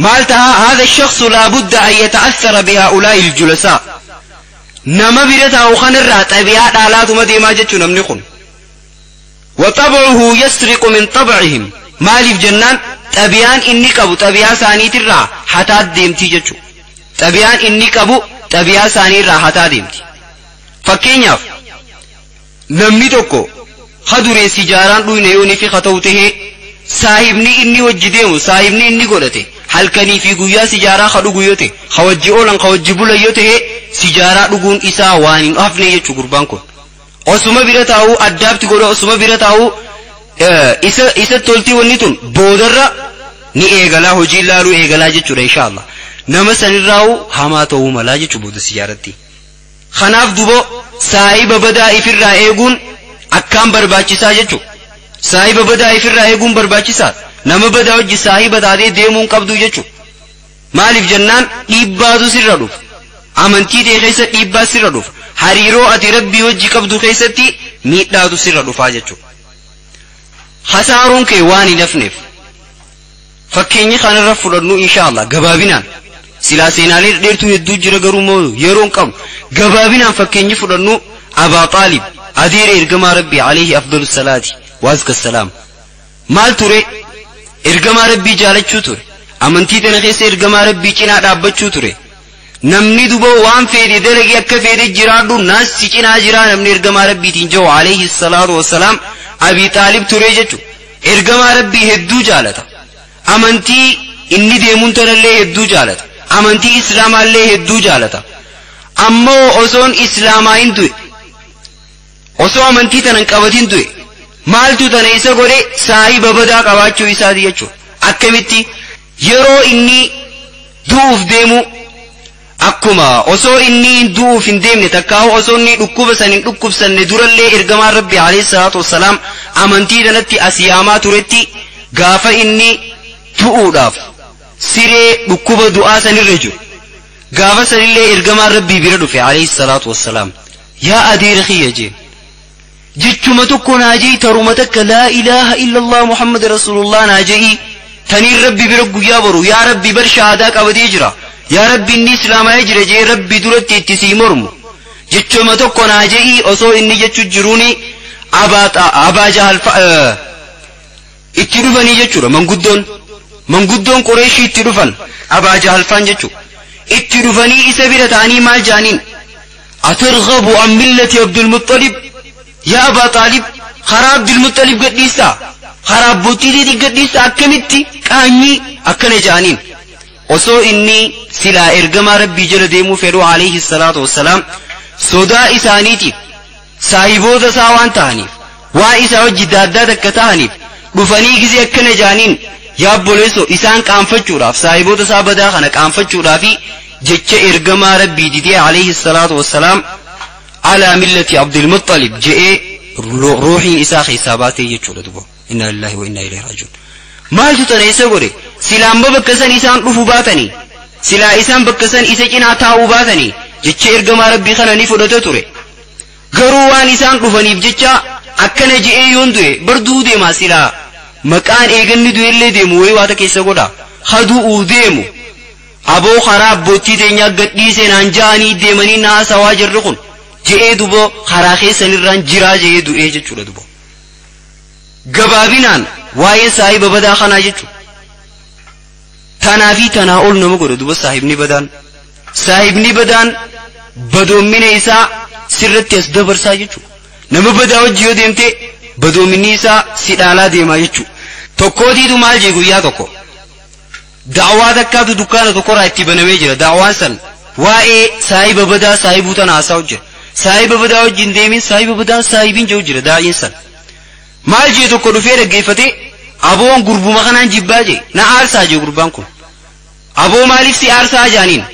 maal ta'a? Haadha shakhsu laabudda an yata'assara bihaa'ulaa'i iljulasaa. Nama bira taa'u kanarraa xabi'aa dhaalaatuma deemaa jechuu namni kun. وطبعه يسرق من طبعهم. Maaliif jennaan, xabiyaan inni qabu xabiyaa isaaniitirraa hataa deemtii jechuu. Xabiyaan inni qabu xabiyaa isaaniirraa hataa deemti. Fakkeenyaaf, namni tokko haduree sijaaraan dhuyne yoonii fi haa ta'u tahee, saahibni inni wajji deemu, saahibni inni godhate halkanii fi guyyaa sijaaraa ha dhugu yoo ta'e, ha wajji oolan, ha wajji bulan yoo ta'e, sijaaraa dhuguun isaa waan hin hafne jechuu. Gurbaan kun osuma bira taa'uu addaabti godha, osuma bira taa'uu isa toltii, wanni tun boodarra ni eegalaa, hojii laaluu eegalaa jechuudha. Inshaallah nama sanirraa'u hamaa ta'uu malaa jechuu booda sijaaratti. Kanaaf dubo saahiba badaa ifirraa eeguun akkaan barbaachisaa jechuu. Saahiba badaa ifirraa eeguun barbaachisaa. Nama badaa hojii saahiba taatee deemuun qabdu jechuu. Maaliif jennaan, dhiibbaatu sirra dhufa. Amantii ta'e keessa dhiibbaa sirra dhufa. Hariiroo ati Rabbii hojii qabdu keessatti miidhaatu sirra dhufaa jechuudha. Hasaaruun kee waan hin hafneef. Fakkeenyi kanarra fudhannu, inshaallah, gabaabinaan, silaa seenaalee dheertuu hedduu jira, garuu moo yeroo hin qabnu. Gabaabinaan fakkeenyi fudhannu Abaa Xaalib, adeera ergamaa Rabbii alayhi afdalu salaati waazka salaam. Maal ture? Ergamaa Rabbii jaalachuu ture. Amantii tana keessa ergamaa Rabbii cinaa dhaabbachuu ture. Namni duba waan fedhe dalagee akka fedhe jiraadhu, naas si cinaa jiraa namni ergamaa Rabbiitiin jiru alayhi salaatu wassalaam Abii Xaalib ture jechu. Ergamaa Rabbii hedduu jaalata. Amantii inni deemuun tanallee hedduu jaalata. Amantii Islaamaallee hedduu jaalata. Ammoo osoon Islaamaa hin du'e, osoo amantii tana hin qabatin du'e. Maaltu tana isa godhe? Saahiba badaa qabaachuu isaati jechuudha. Akkamitti? Yeroo inni du'uuf deemu, akkuma osoo inni du'uuf hin deemne takkaa'u, osoo inni dhukkuba san hin dhukkubsanne durallee ergamaan Rabbi alayhi salaatu wassalaam amantii tanatti as yaamaa turetti, gaafa inni du'uudhaaf siree dhukkuba du'aa sanirra jiru, gaafa sanillee ergamaan Rabbii bira dhufe alayhi salaatu wassalaam. "Yaa adeera kiyya," jeen, "jechuma tokko naa je'i, taruma takka laa ilaaha illallah Muhammad rasuulullah naa je'i. Taniin Rabbi bira guyyaa boru, yaa Rabbi, bar shahaadaa qabatee jira, yaa Rabbi, inni Islaamaa'ee jira jee Rabbi duratti itti sii mormu, jechuma tokko naa je'i." Osoo inni jechu jiruuni Abaa Jahal itti dhufanii jechuudha. Manguddoon Qureeshii itti dhufan, Abaa Jahalfaan jechuudha. Itti dhufanii isa bira ta'anii maal jaaniin? "Atarghabu an millati Abdulmuxalib, yaa Abaa Xaalib? Karaa Abdulmuxalib gadhiistaa? Karaa abbootii teetii gadhiistaa? Akkamitti qaanyii akkana?" jaaniin. Osoo inni silaa ergamaa Rabbii jala deemuu fedhu alayhi salaatu wassalaam, sodaa isaaniitiif, saahiboota isaa waan ta'aniif, waan isaa wajji daaddaa takka ta'aniif, dhufanii gizee akkana jaaniin, yaa obboleessoo, isaan qaanfachuudhaaf, saahiboota isaa badaa kana qaanfachuudhaafi jecha ergamaa Rabbii didee alayhi salaatu wassalaam "alaa millati Abdulmuxalib" je'ee ruuxiin isaa keessaa baatee jechuudha duba. Inna lillahi wa inna ilayhi raaji'uun. Maaltu tana isa godhe? Silaamba bakka san isaan dhufu baatanii, silaa isaan bakka san isa cinaa taa'uu baatanii, jecha ergamaa Rabbii kana ni fudhata ture. Garuu waan isaan dhufaniif jecha akkana je'ee yoon du'e, barduu deemaa, silaa maqaan eeganni du'ellee deemu wayii waata keessa godha hadu'uu deemu, aboo karaa abbootii teenyaa gadhiisee naan ja'anii deemanii na haasawaa jirri kun je'ee, dubo karaa keessanirraan jiraa je'ee du'ee jechuudha dubo. Gabaabinaan waa'ee saahiba badaa kanaa jechuudha. Tanaa fi tanaa ol nama godha duba saahibni badaan. Saahibni badaan badoommina isaa sirratti as dabarsaa jechuudha. Nama badaa wajji yoo deemte, badoominni isaa si dhaalaa deemaa jechuudha. Tokkootiitu maal jee? Guyyaa tokko da'awaa takkaatu dukkaana tokkorraa itti banamee jira. Da'awaan san waa'ee saahiba badaa saahibuu tana haasaa jira. Saahiba badaa wajjin deemin, saahiba badaan saahibiin jiru jira daa'iin san. Maal jee? Tokko dhufee dhaggeeffatee, "Aboon gurbuma kanaan jibbaa," jee, "na aarsaa," jee gurbaan kun. "Aboo, maaliif si aarsaa?" jaaniin.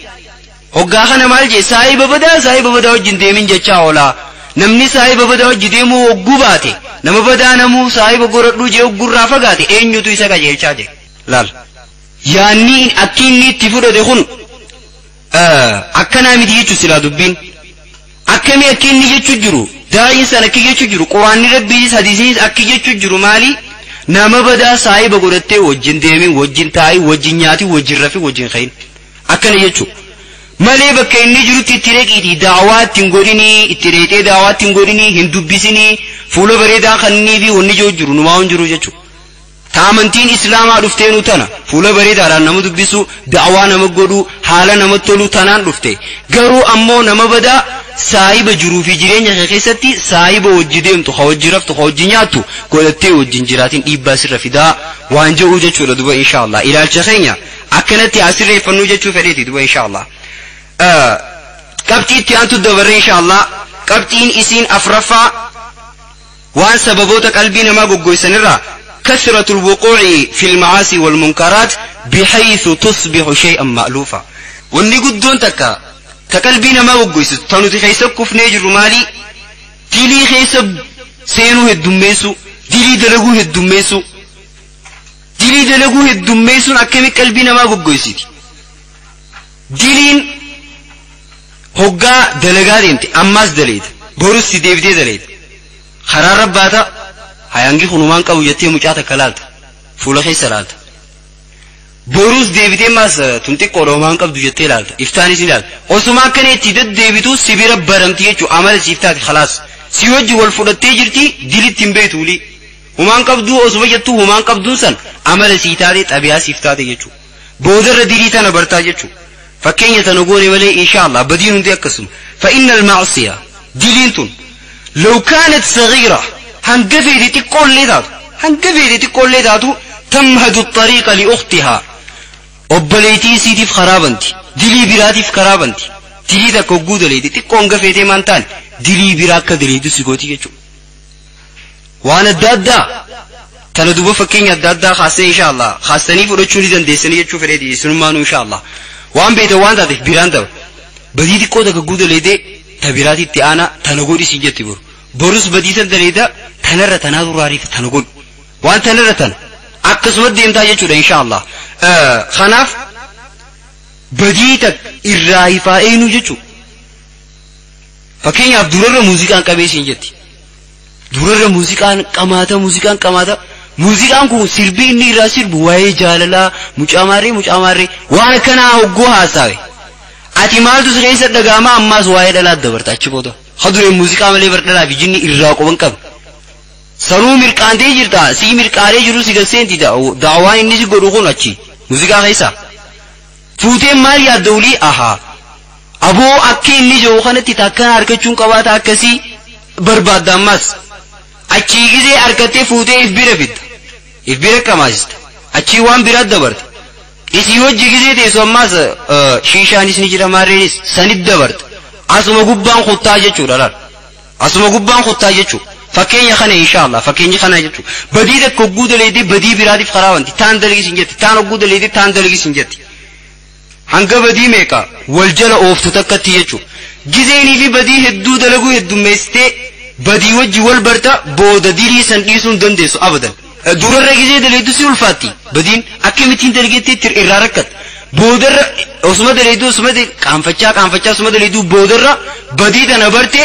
Hoggaa kana maal jee? "Saahiba badaa, saahiba badaa wajjin deemin jechaa oolaa. Namni saahiba badaa wajji deemuu hogguu baate, nama badaa namuu saahiba godhadhuu jee hoggurraa fagaate, eenyutu isa qajeelchaa?" jee. Laal, yaanni akki inni itti fudhate kun akkanaa miti jechuun silaa dubbiin. Akkamii akka inni jechuu jiru daa'iin san akki jechuu jiru quraanni rabbiinis hadiisinis akki jechuu jiru maali nama badaa saahiba godhattee wajjin deemin wajjin taa'in wajjin nyaatin wajjin rafin wajjin ka'in akkana jechuu malee bakka inni jirutti itti reqiitii daawaa ittiin godhinii itti reexee daawaa ittiin godhinii hin dubbisinii fuula bareedaa kannii fi wanni jiru jiru numaa hin jiru jechuudha. Ta amantiin islaamaa dhufteenu tana fuula bareedaadhaan nama dubbisu daawaa nama godhu haala nama tolu tanaan dhufte garuu ammoo nama badaa saahiba jiruu fi jireenya kee keessatti saahiba wajji deemtu ka wajji raftu ka wajji nyaattu godhattee wajjin jiraatin dhiibbaa sirra fidaa waan jedhu jechuudha duba inshaallah ilaalcha keenya akkanatti asirreeffannuu jechuu fedheeti duba inshaallah. Qabxii itti aantu dabarre inshaallah qabxiin isiin afraffaa waan sababoota qalbii namaa goggoysanirraa كثرة الوقوع في المعاصي والمنكرات بحيث تصبح شيئا مألوفا wanni guddoon takka ta qalbii namaa goggoysitu ta nuti keessa kufnee jirru maali dilii keessa seenuu heddummeessu dilii dalaguu heddummeessu dilii dalaguu heddummeessuun akkami qalbii namaa goggoysiti diliin hoggaa dalagaa deemte ammaas daleeta borus si deebitee daleeta karaa rabbaata hayangi kunumaan qabu jettee mucaa takka laalta fuula keessa laalta borus deebitee maas tun xiqqoodha homaan qabdu jettee laalta iftaanis ni laalta osuma akkana itti deddeebitu si bira baramti jechuu amala siif taate khalaas si wajji wal fudhattee jirti dilitti hin beektu wulii humaan qabduu osuma jettuu humaan qabduun san amala sii taate xabiyaa siif taate jechuu boodarra dilii tana bartaa jechuu fakkeenya tana goone malee insha Allah badiin hundi akkasuma fa inna almacsiya diliin tun law kaanat sagiira hanga feete xiqqoollee taatu hanga feete xiqqoollee taatu tamhadu الطريق لأختها obboleettii isiitiif karaa banti dilii biraatiif karaa banti dilii takka hogguu daleeti xiqqoo hanga feetee maan taane dilii biraa akka daleetu si gooti jechuudha. Waan adda addaa tana duuba fakkeenya adda addaa kaasee insha Allah kaasanii fudhachuu ni dandeessanii jechuu fedheeti isinummaanuu insha Allah waan beektan waan taateef biraan daba badii xiqqoo takka hogguu daleetee ta biraati itti aana tana godhi siin jetti boru borus badii san daleeta tanarra tanaatu raariif tana godhu waan tanarra tana akkasuma deemtaa jechuudha insha Allah kanaaf badii takka irraa ifaa eenyu jechuudha fakkeenyaaf durarra muuziqaan qabee siin jetti durarra muuziqaan qamaata muuziqaan qamaata muuziqaan kun sirbii inni irraa sirbu waa'ee jaalalaa mucaa maarree mucaa maarree waan akkanaa hogguu haasawe ati maaltu si keessa dhaga'ama ammaas waa'ee dhalaa dabarta achi booda haduree muuziqaa malee bar dhalaa fi jinni irraa qoban qaba sanuu mirqaantee jirta si mirqaanee jiru si gasseenti daawaan inni si godhu kun achi muuziqaa keessa fuutee maal yaadda ulii ahaa aboo akka inni jiru kanatti takkana harkachuun qabaata akkasii barbaadda ammas achii gizee harkattee fuutee if bira fidda if bira qamaasista achii waan biraa dabarta isii hojii gizee teessu ammas shiishaanis ni jira maarreenis sanit dabarta asuma gubbaan kuttaa jechuudha laal asuma gubbaan kuttaa jechuudha fakkeenya kana insha Allah fakkeenya kana jechuudha badii takka hogguu daleetee badii biraatiif karaa wanti taan dalagis hin jetti taan hogguu daleetee taan dalagis hin jetti hanga badii meeqa wal jala ooftu takkatti jechuudha gizeenii fi badii hedduu dalaguu heddummeessitee badii wajji wal barta booda dilii san dhiisuu hin dandeessu abadan durarra gizee daleetu si ulfaatti badiin akkamittiin dalageetti irraa rakkatta boodarra osuma daleetu osuma qaanfachaa qaanfachaa osuma daleetu boodarra badii tana barte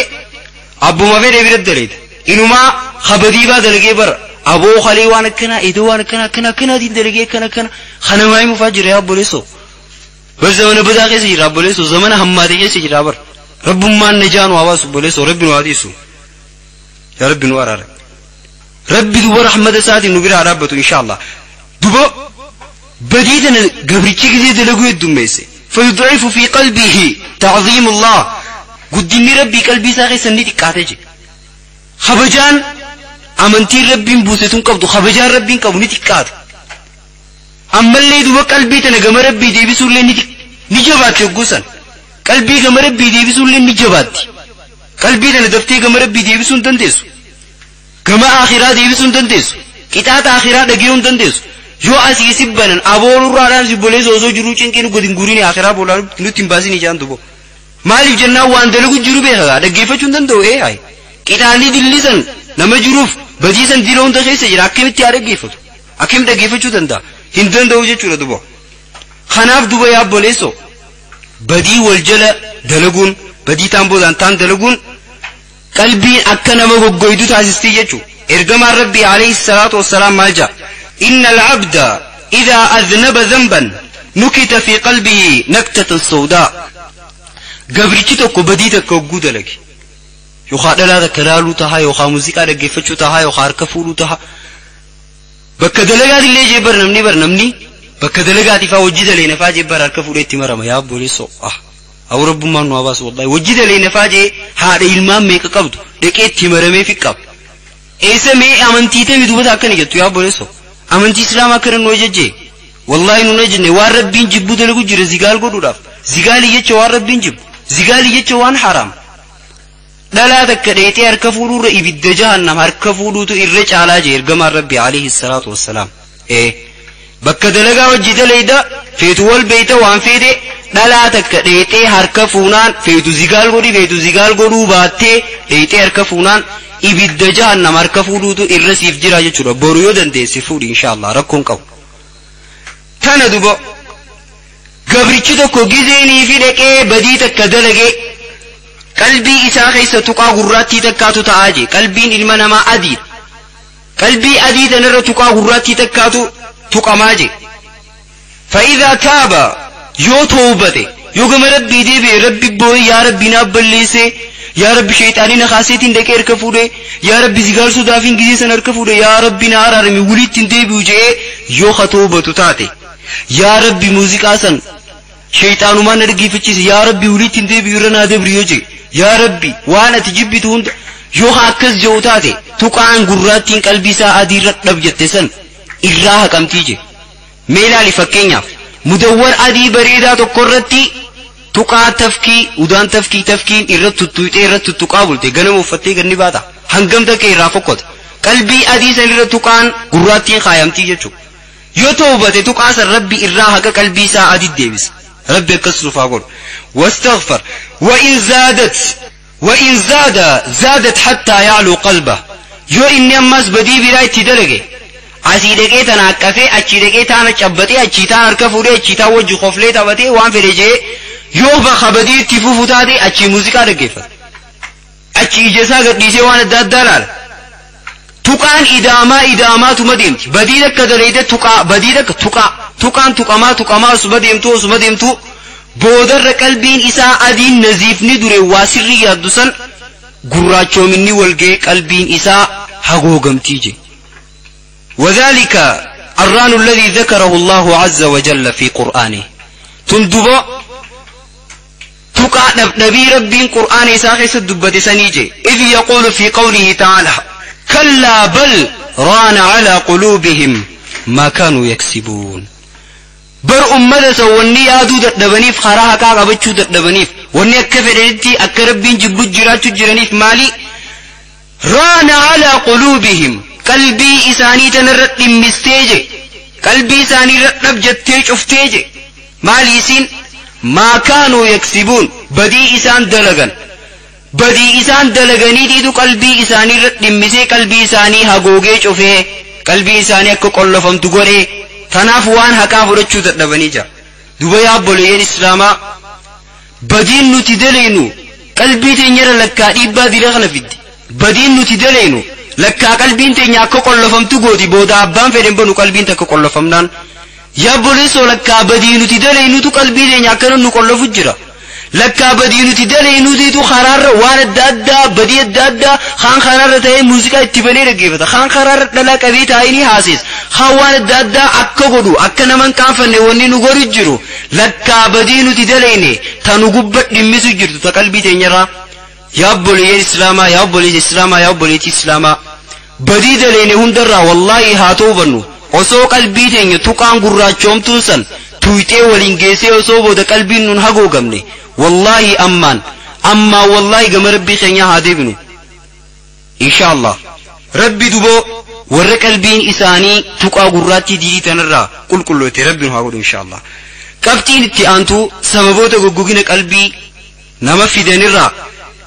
abbuma fedhe bira daleeta inumaa habadii baa dalagee bara aboo kalee waan akkanaa edoo waan akkanaa akkana akkanaatiin dalagee akkana akkana kanamaa himufaa jira yaa obboleessoo bar zamana badaa keessa jira obboleessoo zamana hammaate keessa jira bar rabbummaan najaa nu hawaasu obboleessoo rabbi nu haatiisu yaa rabbi nu araara rabbi duba rahmata isaatiin nu bira haa dhaabbatu insha Allah duba badii tana gabrichi gisee dalaguu heddummeesse فيضعف في قلبه تعظيم الله guddinni rabbii qalbii isaa keessa ni xiqqaate je kabajaan amantiin rabbiin buuse tun qabdu kabajaan rabbiin qabu ni xiqqaata ammallee duba qalbii tana gama rabbii deebisuullee ni jabaatti hogguu san qalbii gama rabbii deebisuullee ni jabaatti qalbii tana daftee gama rabbii deebisuu hin dandeessu gama akhiraa deebisuu hin dandeessu qixaaxa akhiraa dhagayuu hin dandeessu yoo asii si banan aboolurraadhaan si boleessa osoo jiruu cinqiin gadi hin guurin akhiraa boolaa nutti hin baasin ijaan dubo maaliif jennaan waan dalagu jiru beekaa dhaggeeffachuu hin danda'u ee hayi qixaalli dillisan nama jiruuf badiisan dila hunda keessa jira akkamitti haa dhaggeeffatu akkam dhaggeeffachuu danda'a hin danda'u jechuudha duba kanaaf duba yaa obboleessoo badii wal jala dalaguun Badii taan boodaan taan dalaguun qalbiin akka nama goggoydu taasistii jechuu. Ergamaan Rabbii alayhi salaatu wassalaam maal jedha? Inna alcabda idaa aznaba dhanban nukita fi qalbihi naktatan sawdaa. Gabrichi tokko badii takka hogguu dalage, yookaan dhalaa takka laaluu tahaa, yookaan muuziqaa dhaggeeffachuu tahaa, yookaan harka fuudhuu tahaa, bakka dalagaatillee jee bar namni, bar namni bakka dalagaati faa hojii dalee nafaa jee bar harka fuudhee itti marama. Yaa obboleessoo, ah haa rabbummaan nu haa baasu. Wallahi hojii dalee nafaa jee haadha ilmaan meeqa qabdu dhaqee itti maramee fi qaba. Eessa mee amantii tami duubata akkana jettu? Yaa obboleessoo, amantii islaamaa akkana nu ajajjee? Wallahi nu ajajne. Waan rabbiin jibbuu dalagu jira zigaal godhuudhaaf. Zigaalii jecha waan rabbiin jibbu, zigaalii jecha waan haraam. Dhalaa takka dheetee harka fuudhuurra ibidda jahannam harka fuudhuutu irra caalaa jee ergamaan rabbi alayhi salaatu wassalaam. Ee, bakka dalagaa hojii dalayda, feetu wal beeyta, waan feete, dhalaa takka dheetee harka fuunaan, feetu zigaal godhi, feetu zigaal godhuu baattee, dheetee harka fuunaan ibidda jahannam harka fuudhuutu irra siif jira jechuudha. Boru yoo dandeesse fuudhi, inshaallah, rakkoon qabu. Tana duba gabrichi tokko gizeenii fi dhaqee badii takka dalagee qalbii isaa keessa tuqaa gurraattii takkaatu ta'aa jee. Qalbiin ilma namaa adiidha. Qalbii adii tanarra tuqaa gurraattii takkaatu tuqamaa jee. فإذا تاب, yoo toobate, yoo gama rabbii deebi'e, rabbi boo'e, yaa rabbi naaf balleesse, yaa rabbi shayxaanii na kaaseetiin dhaqee harka fuudhe, yaa rabbi zigaal sodaafiin gizee san harka fuudhe, yaa rabbi na araarami, walitti hin deebi'u je'ee yoo ka toobatu taate, yaa rabbi muuziqaa san shayxaanumaan na dhaggeeffachiise, yaa rabbi walitti hin deebi'u, irra naa dabri yoo je'e, yaa rabbi waan ati jibbitu hunda yoo ka akkas je'u taate, tuqaan gurraattiin qalbii isaa adii irra dhab jette san irraa haqamtii je. Mee ilaali, fakkeenyaaf mudawwar adii bareedaa tokko irratti tuqaa tafkii, udaan tafkii tafkiin irra tuttuuxee irra tuttuqaa bulte, ganama uffattee ganni baata, hangam takka irraa fokkota. Qalbii adii san irra tuqaan gurraattiin kaayamtii jechuudha. Yoo toobate tuqaa san rabbi irraa haqa, qalbii isaa adii deebisa. Rabbi akkas nufaa godhu. واستغفر وإن زادت وإن زاد زادت حتى يعلو قلبه. Yoo inni ammas badii biraa itti dalage, asii dhaqee tana haqqafee, achii dhaqee taana cabbatee, achii taan harka fuudhee, achii taan wajji koflee taphatee, waan fedhe jee yoo bakka badii itti fufu taate, achii muuziqaa dhaggeeffata, achii ija isaa gadhiisee waan adda addaa laala, tuqaan idaamaa idaamaatuma deemti. Badii takka daleeyte tuqaa, badii takka tuqaa, tuqaan tuqamaa tuqamaa osuma deemtu osuma deemtu, boodarra qalbiin isaa adiin naziifni dure waa sirrii yaaddu san gurraachoominni walgee qalbiin isaa hagoogamtii je. وذلك الران الذي ذكره الله عز وجل في قرآنه. تندبا تقع نبي ربي قرآن إساخي سدبت سنيجي، إذ يقول في قوله تعالى: كلا بل ران على قلوبهم ما كانوا يكسبون. Bar ummata san wanni yaaduu dadhabaniif, karaa haqaa qabachuu dadhabaniif, wanni akka fedhanitti akka rabbiin jibbu jiraachuu jiraniif maali? ران على قلوبهم, qalbii isaanii tanarra dhimmistee je, qalbii isaanii irra dhab jettee cuftee je. Maali isiin? ما كانوا يكسبون, badii isaan dalagan. Badii isaan dalaganiitiitu qalbii isaanii irra dhimmisee, qalbii isaanii hagoogee cufee, qalbii isaanii akka qollofamtu godhee, tanaaf waan haqaa fudhachuu dadhabanii jira. Duba yaa obboleeyyan islaamaa, badiin nuti daleenu qalbii teenyarra lakkaa dhiibbaa dila kana fiddi. Badiin nuti daleenu lakkaa qalbiin teenya akka qollofamtu gooti. Booda abbaan fedhen banu qalbiin takka qollofamnaan. Yaa obboleessoo, lakkaa badii nuti daleenutu qalbii teenya akkana nu qollofu jira. Lakkaa badii nuti daleenutiitu karaarra waan adda addaa, badii adda addaa, kaan karaarra ta'ee muuziqaa itti banee dhaggeeffata, kaan karaarra dhalaa qabee taa'anii haasees, kaan waan adda addaa akka godhu, akka naman qaanfanne wanni nu godhu jiru, lakkaa badii nuti daleene ta nu gubba dhimmisu jirtu ta qalbii teenyarraa. Yaa obboleeyyan islaamaa, yaa obboleessa islaamaa, yaa obboleettii islaamaa, badii daleene hundarraa wallaahi haa toobannu. Osoo qalbii teenya tuqaan gurraachoomtuun san tuyxee waliin geessee, osoo booda qalbiin nun hagoogamne, wallaahi ammaan ammaan wallaahi gama rabbii keenyaa haa deebinu, insha allah. Rabbi duboo warra qalbiin isaanii tuqaa gurraattii diidii tanarraa qulqulloofte rabbi nu haa godhu, insha allah. Qabxiin itti aantu, sababoota goggogina qalbii nama fidanirraa,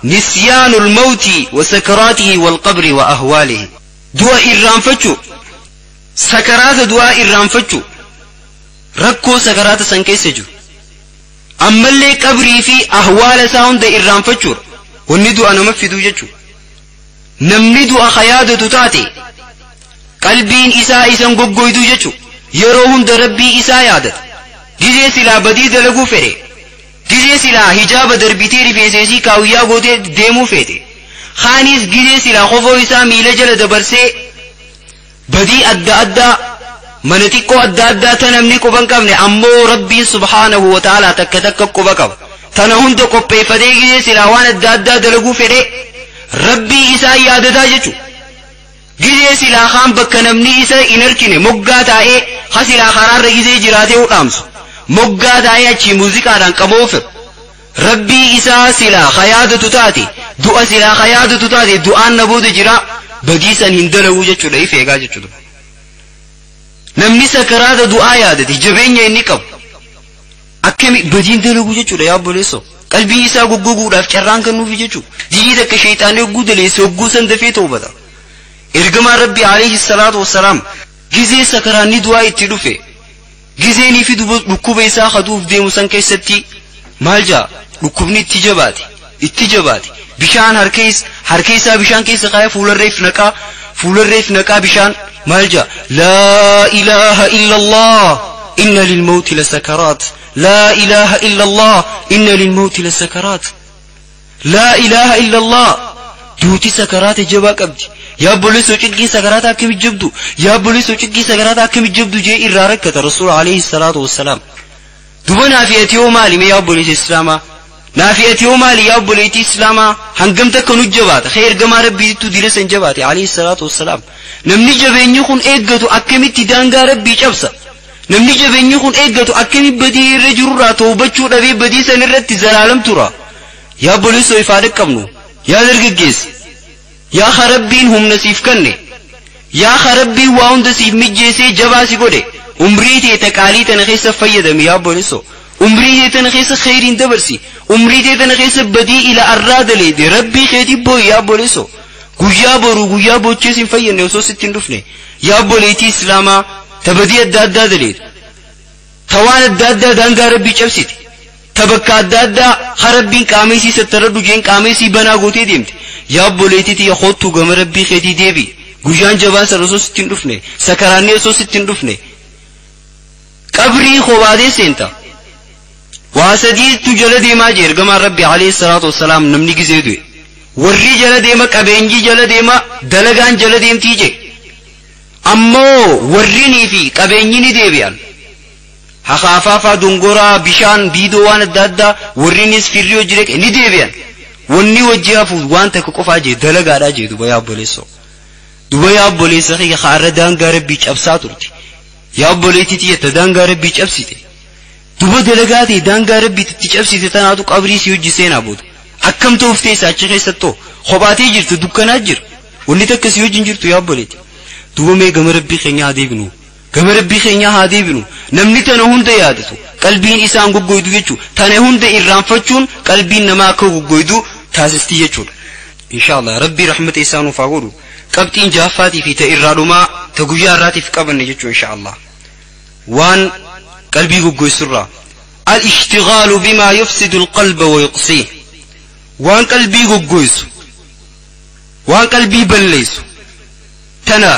نسيان الموت وسكراته والقبر وأهواله. Du'a irraanfachuu, sakaraata du'aa irraanfachuu, rakkoo sakaraata san keessa jiru. Ammallee qabrii fi ahwaala isaa hunda irraanfachuudha. Wanni du'a nama fiduu jechuudha. Namni du'a yaadatu taate qalbiin isaa isan goggoytuu jechuudha. Yeroo hunda rabbii isaa yaadata. Gizee silaa badii dalaguu fedhe. Gizee silaa hijaaba darbitee rifeensa kaawiyyaa gootee deemuu feete. Kaanis gizee silaa kofoo isaa miila jala dabarsee badii adda addaa mana xiqqoo adda addaa ta namni quba hin qabne ammoo rabbiin subhaanahu wa ta'ala takka takka quba qaba. Tana hunda qopheeffatee gizee silaa waan adda addaa dalaguu fedhe rabbii isaa yaadataa jechuudha. Gizee silaa kaan bakka namni isa hin argine moggaa taa'ee ha silaa karaarra gizee jiraatee hudhaamsu. Moggaa taa'ee achii muuziqaadhaan qaboo fedhu. Rabbii isaa silaa yaadatu taate du'a silaa yaadatu taate du'aan na booda jira badii san hin dalaguu jechuudha if eegaa jechuudha. Namni sakaraata du'aa yaadate jabeenya inni qabu akkami badiin dalaguu jechuudha yaa obboleessoo. Qalbii isaa goggoguudhaaf carraan kennuufi jechuudha. Dilii takka sheexaanii hogguu daleesse hogguu san dafee toobata. Ergamaan Rabbi alayhi salaatu wassalaam gizee sakaraanni du'aa itti dhufe gizeenii fi dhukkuba isaa haduuf deemu san keessatti maal jaa dhukkubni itti jabaate bishaan harka isaa bishaan keessa kaayee fuularreef naqaa bishaan maal jaa laa ilaaha illallah inna lilmawti lasakaraat laa ilaaha illallah inna lilmawti lasakaraat laa ilaaha illallah duuti sakaraata jabaa qabdi. Yaa obboleessoo cinqii sakaraata akkami jabdu yaa obboleessoo cinqii sakaraata akkami jabdu jee irraa rakkata rasuul alayhi salaatu wassalaam. Duba naafi ati hoo maali mee yaa obboleessa islaamaa? Naafi ati hoo maali yaa obboleettii islaamaa? Hangam takka nu jabaata kee ergamaa rabbiittu dila san jabaate alayhi salaatu wassalaam. Namni jabeenyi kun eeggatu akkamitti daangaa rabbii cabsa? Namni jabeenyi kun eeggatu akkami badii irra jirurraa toobachuu dhabee badii san irratti zalaalam tura? Yaa obboleessoo ifaa dhaqqabnu yaa dargaggeessa yaa rabbiin humna siif kenne yaa rabbiin waa hunda siif mijjeessee jabaa si godhe umrii tee taqaalii tana keessa fayyadami yaa obboleessoo umrii tee tana keessa kheyriin dabarsi umrii tee tana keessa badii ila arraa daleede rabbii keetii booyi yaa obboleessoo guyyaa boruu guyyaa boochees hin fayyadne osoo sitti hin dhufne yaa obboleettii islaamaa ta badii adda addaa daleede ta waan adda addaa daangaa rabbii cabsite ta bakka adda addaa ha rabbiin qaama isii sattaradhu jeen qaama isii banaa gootee deemte yaa obboleettii tiyya kottuu gama rabbii keetii deebi guyyaan jabaa sana osoo sitti hin dhufne sakaraanni osoo sitti hin dhufne qabrii kobaatee seenta waa sadiitu jala deemaa jee ergamaan rabbi alayhi salaatu wassalaam namni gizee du'e warri jala deema qabeenyi jala deema dalagaan jala deemtii jee ammoo warrinii fi qabeenyi ni deebi'an haqaafaafaa dongoraa bishaan biidoo waan adda addaa warrinis firri hojii ni deebi'an wanni wajji hafu waan takka qofaa jee dalagaadhaa jee duba yaa obboleessoo duba yaa obboleessa kiyya haarra daangaa rabbii cabsaa turte yaa obboleettii tiyya daangaa rabbii cabsite duba dalagaa ta'e daangaa rabbii itti cabsite tanaatu qabrii si hojii seenaa booda akkam ta'uuf teessa achi keessattoo kophaatee jirtu dukkanaa jira wanni takka si wajjin jirtu yaa obboleetti duba mee gama rabbii keenyaa haa deebinu gama rabbii keenyaa haa deebinu namni tana hunda yaadatu qalbiin isaan goggoydu jechuudha tana hunda irraanfachuun qalbiin namaa akka goggoydu taasistii jechuudha. Inshallah rabbii rahmata isaa nuuf haa godhu qabxiin jaaffaatii fi ta irraa dhumaa ta guyyaa irraatiif qabanne jechuudha inshallah waan qalbii goggoysurraa al-ishtigaalu bimaa yufsidu al-qalba wa yuqsii waan qalbii goggoysu waan qalbii balleessu tana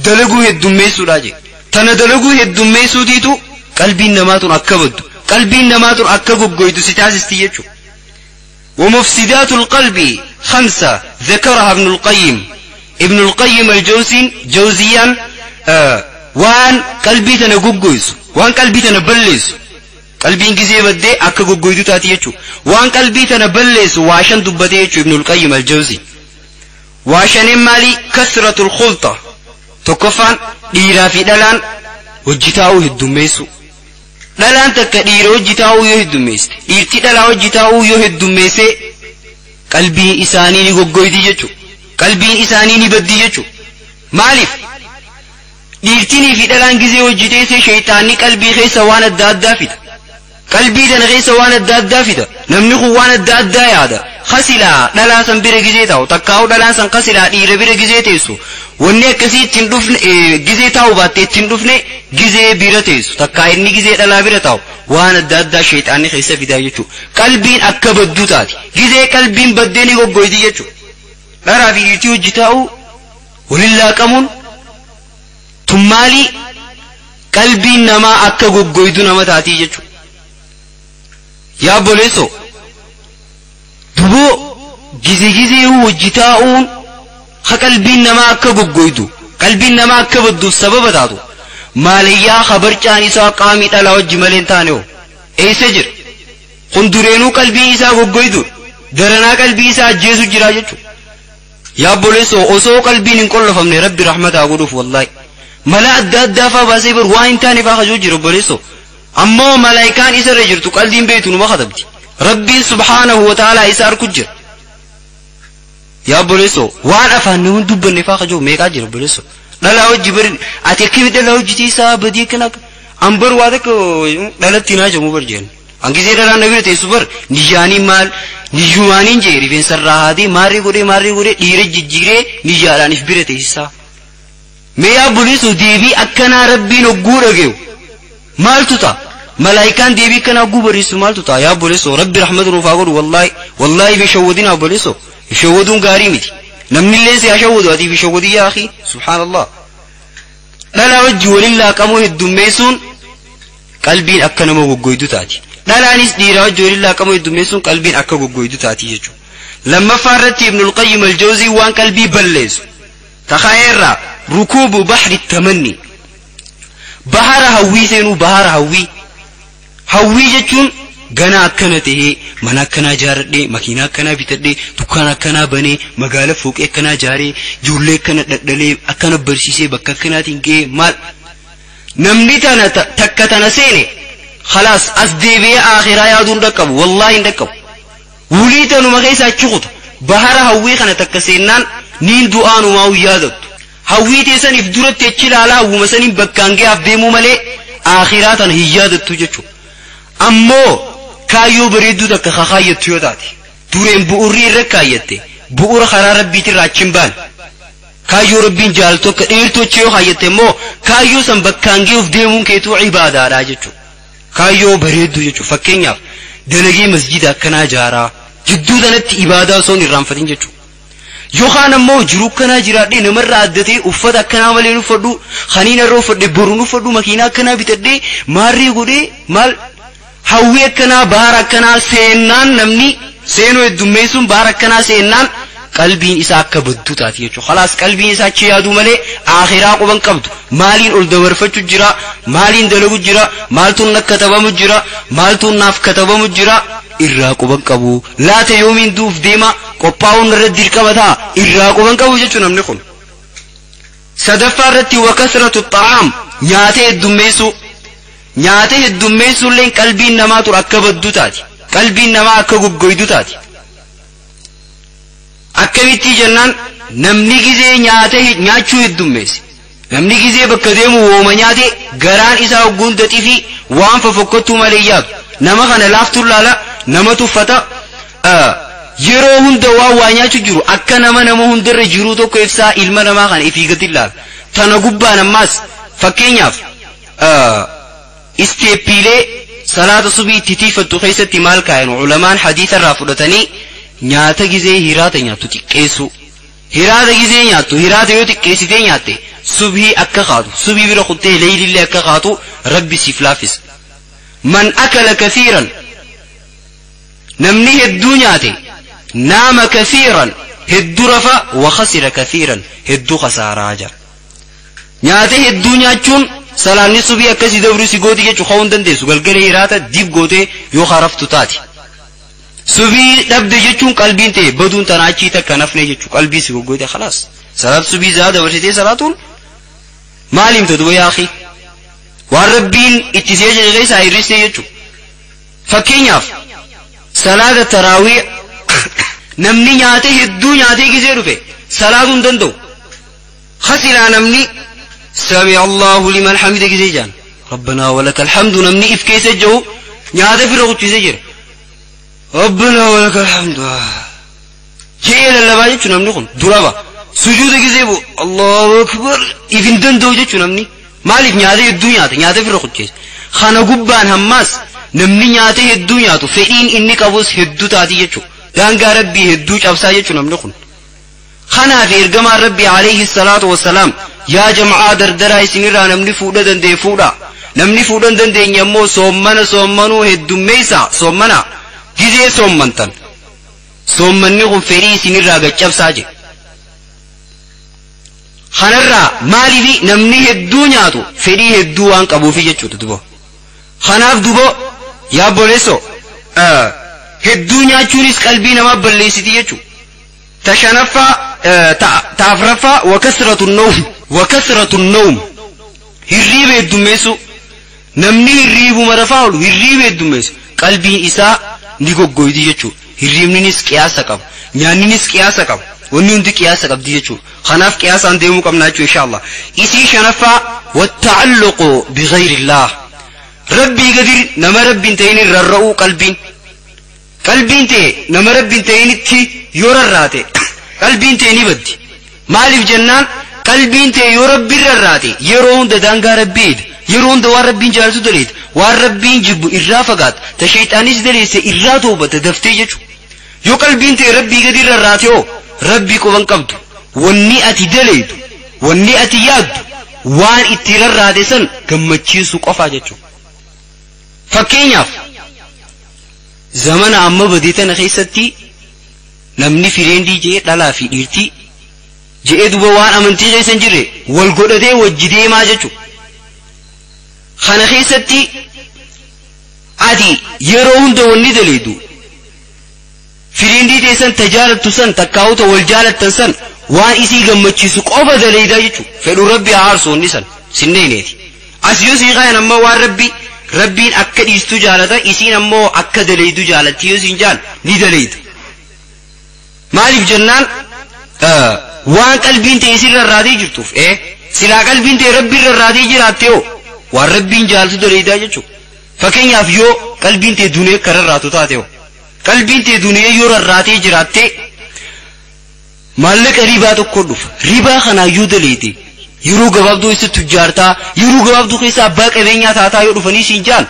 dalaguu heddummeessuudha jee tana dalaguu heddummeessuutiitu qalbiin namaa tun akka baddu qalbiin namaa tun akka goggoytu si taasisti jechuudha. ومفسدات القلب 5 ذكرها ابن القيم ابن القيم الجوزي جوزيا وان قلبي تنا غوغويس وان قلبي تنا بليس قلبي انجزي بدي اكا غوغويدو تاتي يچو وان قلبي تنا بليس واشن دبتي يچو ابن القيم الجوزي واشن مالي كثرة الخلطة تكفان ديرا في دلان وجتاو هدوميسو dhalaan takka dhiira hojii taa'uu yoo heddummeessite dhiirti dhalaa hojii taa'uu yoo heddummeesse qalbiin isaanii ni goggoyti jechuudha qalbiin isaanii ni baddi jechuudha maaliif dhiirtinii fi dhalaan gizee hojii teessee sheeyxaanni qalbii keessa waan adda addaa fida Qalbii tana keessa waan adda addaa fida. Namni kun waan adda addaa yaada. Khasilaa dhalaa san bira gizee taa'u takkaa'u dhalaan san khasilaa dhiira bira gizee teessu. Wanni akkasii ittiin dhufne gizee taa'u baattee ittiin dhufne gizee bira teessu takkaa inni gizee dhalaa bira taa'u waan adda addaa sheexaanni keessa fidaa jechuudha. Qalbiin akka badduu taati. Gizee qalbiin baddee ni goggoyti jechuudha. Dharaa fi dhiirtii hojii taa'u waliin laaqamuun tummaalii qalbiin namaa akka goggoydu nama taatii jechuudha. Yaa obboleessoo duboo gizee gizee hojii taa'uun ha qalbiin namaa akka goggoydu qalbiin namaa akka badduuf sababa taatu maalayyaa habarcaan isaa qaamii dhalaa wajji malee hin taane hoo eessa jira kun dureenuu qalbii isaa goggoydu daranaa qalbii isaa ajjeesu jira jechuudha. Yaa obboleessoo osoo qalbiin hin qollofamne rabbi rahmataa godhuuf wallaahi mala adda addaa faa baasee bar waa hin taane faa kajoo jira obboleessoo ammoo malaayikaan isarra jirtu qalbiin beektu numa katabdi rabbiin subhaanahu wa ta'aalaa isa arku jira. Yaa obboleessoo waan afaan nuun dubbanne faa kajoo meeqaa jira obboleessoo dhalaa hojii bari ati akkami dhalaa hojii isaa badii akkana an bar waa takka dhalatti naa jamu bar jeen hangisee dhalaan na bira teessu bar niyyaanii maal niyyumaaniin jee rifeensa irraa haadee maarree godhee dhiira jijjiiree niyyaadhaan if bira teessisaa. Mee yaa obboleessoo deebii akkanaa rabbiin hogguu dhageeyu maaltu ta'a? Malaayikaan deebii akkanaa hogguu barreessu maaltu ta'a? Yaa obboleessoo rabbi rahmata nuuf haa godhu wallaahi wallaahi fi shawwadinaa obboleessoo shawwaduun gaarii miti. Namni illee si haa shawwadu ati fi shawwadii yaa akhi subhaanallah. Dhalaa wajji waliin laaqamuu heddummeessuun qalbiin akka nama goggoydu taati. Dhalaanis dhiiraa wajji waliin laaqamuu heddummeessuun qalbiin akka goggoydu taati jechuudha. Lammaffaa irratti Ibnul Qayyim al-Jawzii waan qalbii balleessu takaa'eerraa rukuubu bahri tamanni bahara hawwii seenuu bahara hawwii hawwii jechuun ganaa akkana tahee mana akkanaa ijaaradhee makiinaa akkanaa bitadhee dukkaana akkanaa banee magaala fooqee akkanaa ijaaree ijoollee akkana dhadhalee akkana barsiisee bakka akkanaatiin ga'ee maal namni tana takka tana seene khalaas as deebi'ee akhiraa yaaduun dhaqqabu wallaahi hin dhaqqabu wulii tanuma keessa achi kuta bahara hawwii kana takka seennaan niin du'aanumaa yaadattu hawwii teessaniif duratti achi ilaalaa hawwuma saniin bakkaan ga'aaf deemuu malee akhiraa tana hin yaadattu jechuudha ammoo kaayyoo bareedduu takka kakaayyattu yoo taate dureen bu'urri irra kaayyatte bu'ura karaa rabbiitirraa achi hin baane kaayyoo rabbiin jaalatu akka dheertuu achi yoo kaayyatte immoo kaayyoo san bakkaan ga'uuf deemuun keetuu ibaadaadha jechuudha kaayyoo bareedduu jechuudha fakkeenyaaf dalagee masjida akkanaa ijaaraa jidduu tanatti ibaadaa osoo hin irraanfatin jechuudha. Yookaan ammoo jiruu akkanaa jiraadhee namarraa addatee uffata akkanaa malee uffadhu haniin irra uffadhe boruun uffadhu makiinaa akkanaa bitadhee maarree godhee maal hawwii akkanaa bahara akkanaa seennaan namni seenuu heddummeessuun bahara akkanaa seennaan qalbiin isaa akka badduu taati jechuudha. Khalaas qalbiin isaa achi yaaduu malee akhiraa quban qabdu maaliin ol dabarfachuu jira maaliin dalagu jira maaltuun na katabamu jira maaltuun naaf katabamu jira irraa quban qabu laata yoomiin duuf deema qophaa'uun irra dirqama ta'a irraa quban qabu jechuudha namni kun. Sadaffaa irratti wakasratu xa'aam nyaata heddummeessuu nyaata heddummeessuulleen qalbiin namaa ture akka badduu taati qalbiin namaa akka goggoydu taati. Akkamitti jennaan namni gizee nyaata nyaachuu heddummeesse namni gizee bakka deemu wooma nyaate garaan isaa hogguun daxii waan fofokkottuu malee yaadu nama kana laaftuun laala nama tuffata yeroo hunda waan waa nyaachuu jiru akka nama nama hundarra jiruu tokko ibsaa ilma namaa kana ifii gadi laala tana gubbaan ammaas fakkeenyaaf isteeppiilee salaata subii itti tiifattu keessatti maal kaayan ulamaan hadiisa irraa fudhatanii nyaata gizee hiraata nyaattu xiqqeessu hiraata gizee nyaattu hiraata yoo xiqqeessitee nyaatte subhii akka kaatu subii bira kuttee leeylillee akka kaatu rabbi siif laaffisa man akala kathiiran namni hedduu nyaate naama kathiiran hedduu rafa wa khasira kathiiran hedduu khasaaraa jira nyaata hedduu nyaachuun salaanni subii akkasii dabru si gooti jechuu ka'uu hin dandeessu galgala hiraata dib gootee yoo haraftu taati. Subii dhabde jechuun qalbiin ta'e baduun tana achii takka nafne jechuu qalbii si goggoite khalaas salaat subii zaa dabarsitee salaatuun maal himta duba yaa akhi waan rabbiin itti see jedhe keessaa hir'istee jechuu fakkeenyaaf salaata taraawii namni nyaate hedduu nyaatee gisee dhufe salaatuu hin danda'u khasilaa namni sami allahu liman hamida gisee jaan rabbanaa walaka alhamdu namni if keessa jiru Nyaata fira kuchise jira. Rabbana walakal hamdu. Jee lallabaa jechuun namni kun duraba. Sujuuda gisee bu Allahu akbar ifin danda'u jechuun namni. Maaliif nyaata hedduu nyaata nyaata fira kuchise. Kana gubbaan hammaas namni nyaata hedduu nyaatu fedhiin inni qabus hedduu taati jechuudha. Daangaa rabbii hedduu cabsaa jechuun namni kun. Kanaaf ergamaan rabbii alayhi salaatu wassalaam yaa jama'aa dardaraa isinirraa namni fuudha danda'e fuudha. Namni fuudha hin dandeenye ammoo soommana soommanuu heddummeessa soommana gizee soommantan. Soommanni kun fedhii isinirraa gaccabsaa jedhe. Kanarraa maaliif namni hedduu nyaatu fedhii hedduu waan qabuufi jechuudha duba. Kanaaf duba yaa obboleessoo hedduu nyaachuunis qalbii namaa balleessiti jechuudha. Ta shanaffaa ta afraffaa wakasratu nawm hirriiba heddummeessu namni hirriibuma rafaa oolu hirriiba heddummeessu qalbiin isaa ni goggoyti jechuudha. Hirriibninis qiyaasa qaba nyaanninis qiyaasa qaba wanni hundi qiyaasa qabdi jechuudha. Kanaaf qiyaasaan deemuu qabna jechuudha insha Allah. Isii shanaffaa watta'alluqu bighayrillah rabbii gadir nama rabbiin ta'in rarra'uu qalbiin. Qalbiin ta'e nama rabbiin ta'initti yoo rarraate qalbiin ta'e ni baddi. Maaliif jennaan qalbiin ta'e yoo rabbiin rarraate yeroo hunda daangaa rabbii eeda yeroo hunda waan rabbiin jaalatu daleeta waan rabbiin jibbu irraa fagaata ta shayxaanis daleesse irraa toobata daftee jechuudha. Yoo qalbiin ta'e rabbii gadi rarraate hoo rabbii qoban qabdu wanni ati daleetu wanni ati yaaddu waan itti rarraate san gammachiisu qofaa jechuudha. Fakkeenyaaf zamana amma badii tana keessatti namni fireendii jee dhalaa fi dhiirtii je'ee duba waan amantii keessa hin jirre wal godhatee wajji deemaa jechuudha. Kana keessatti ati yeroo hunda wanni daleedu fireendii teessan tajaalattu san takkaa'uta wal jaalattan san waan isii gammachiisu qofa daleedaa jechuudha. Fedhu rabbi haa aarsu wanni san sinneeneeti. As yoo sii kaayan ammoo waan rabbiin akka dhiistu jaalata isiin ammoo akka daleeydu jaalatti yoo siin jaal ni daleeyda. Maaliif jennaan waan qalbiin ta'e isin rarraatee jirtuuf silaa qalbiin ta'e rabbiin rarraatee jiraatte hoo waan rabbiin jaalatu daleeydaa jechuudha. Fakkeenyaaf yoo qalbiin ta'e dunee akka rarraatu taate hoo qalbiin ta'e dunee yoo rarraatee jiraatte maallaqa ribaa tokko dhufa ribaa kanaa yoo daleeyde yeroo gabaabduu keessa tujjaartaa yeroo gabaabduu keessa abbaa qabeenyaa taataa yoo dhufanii siin jaal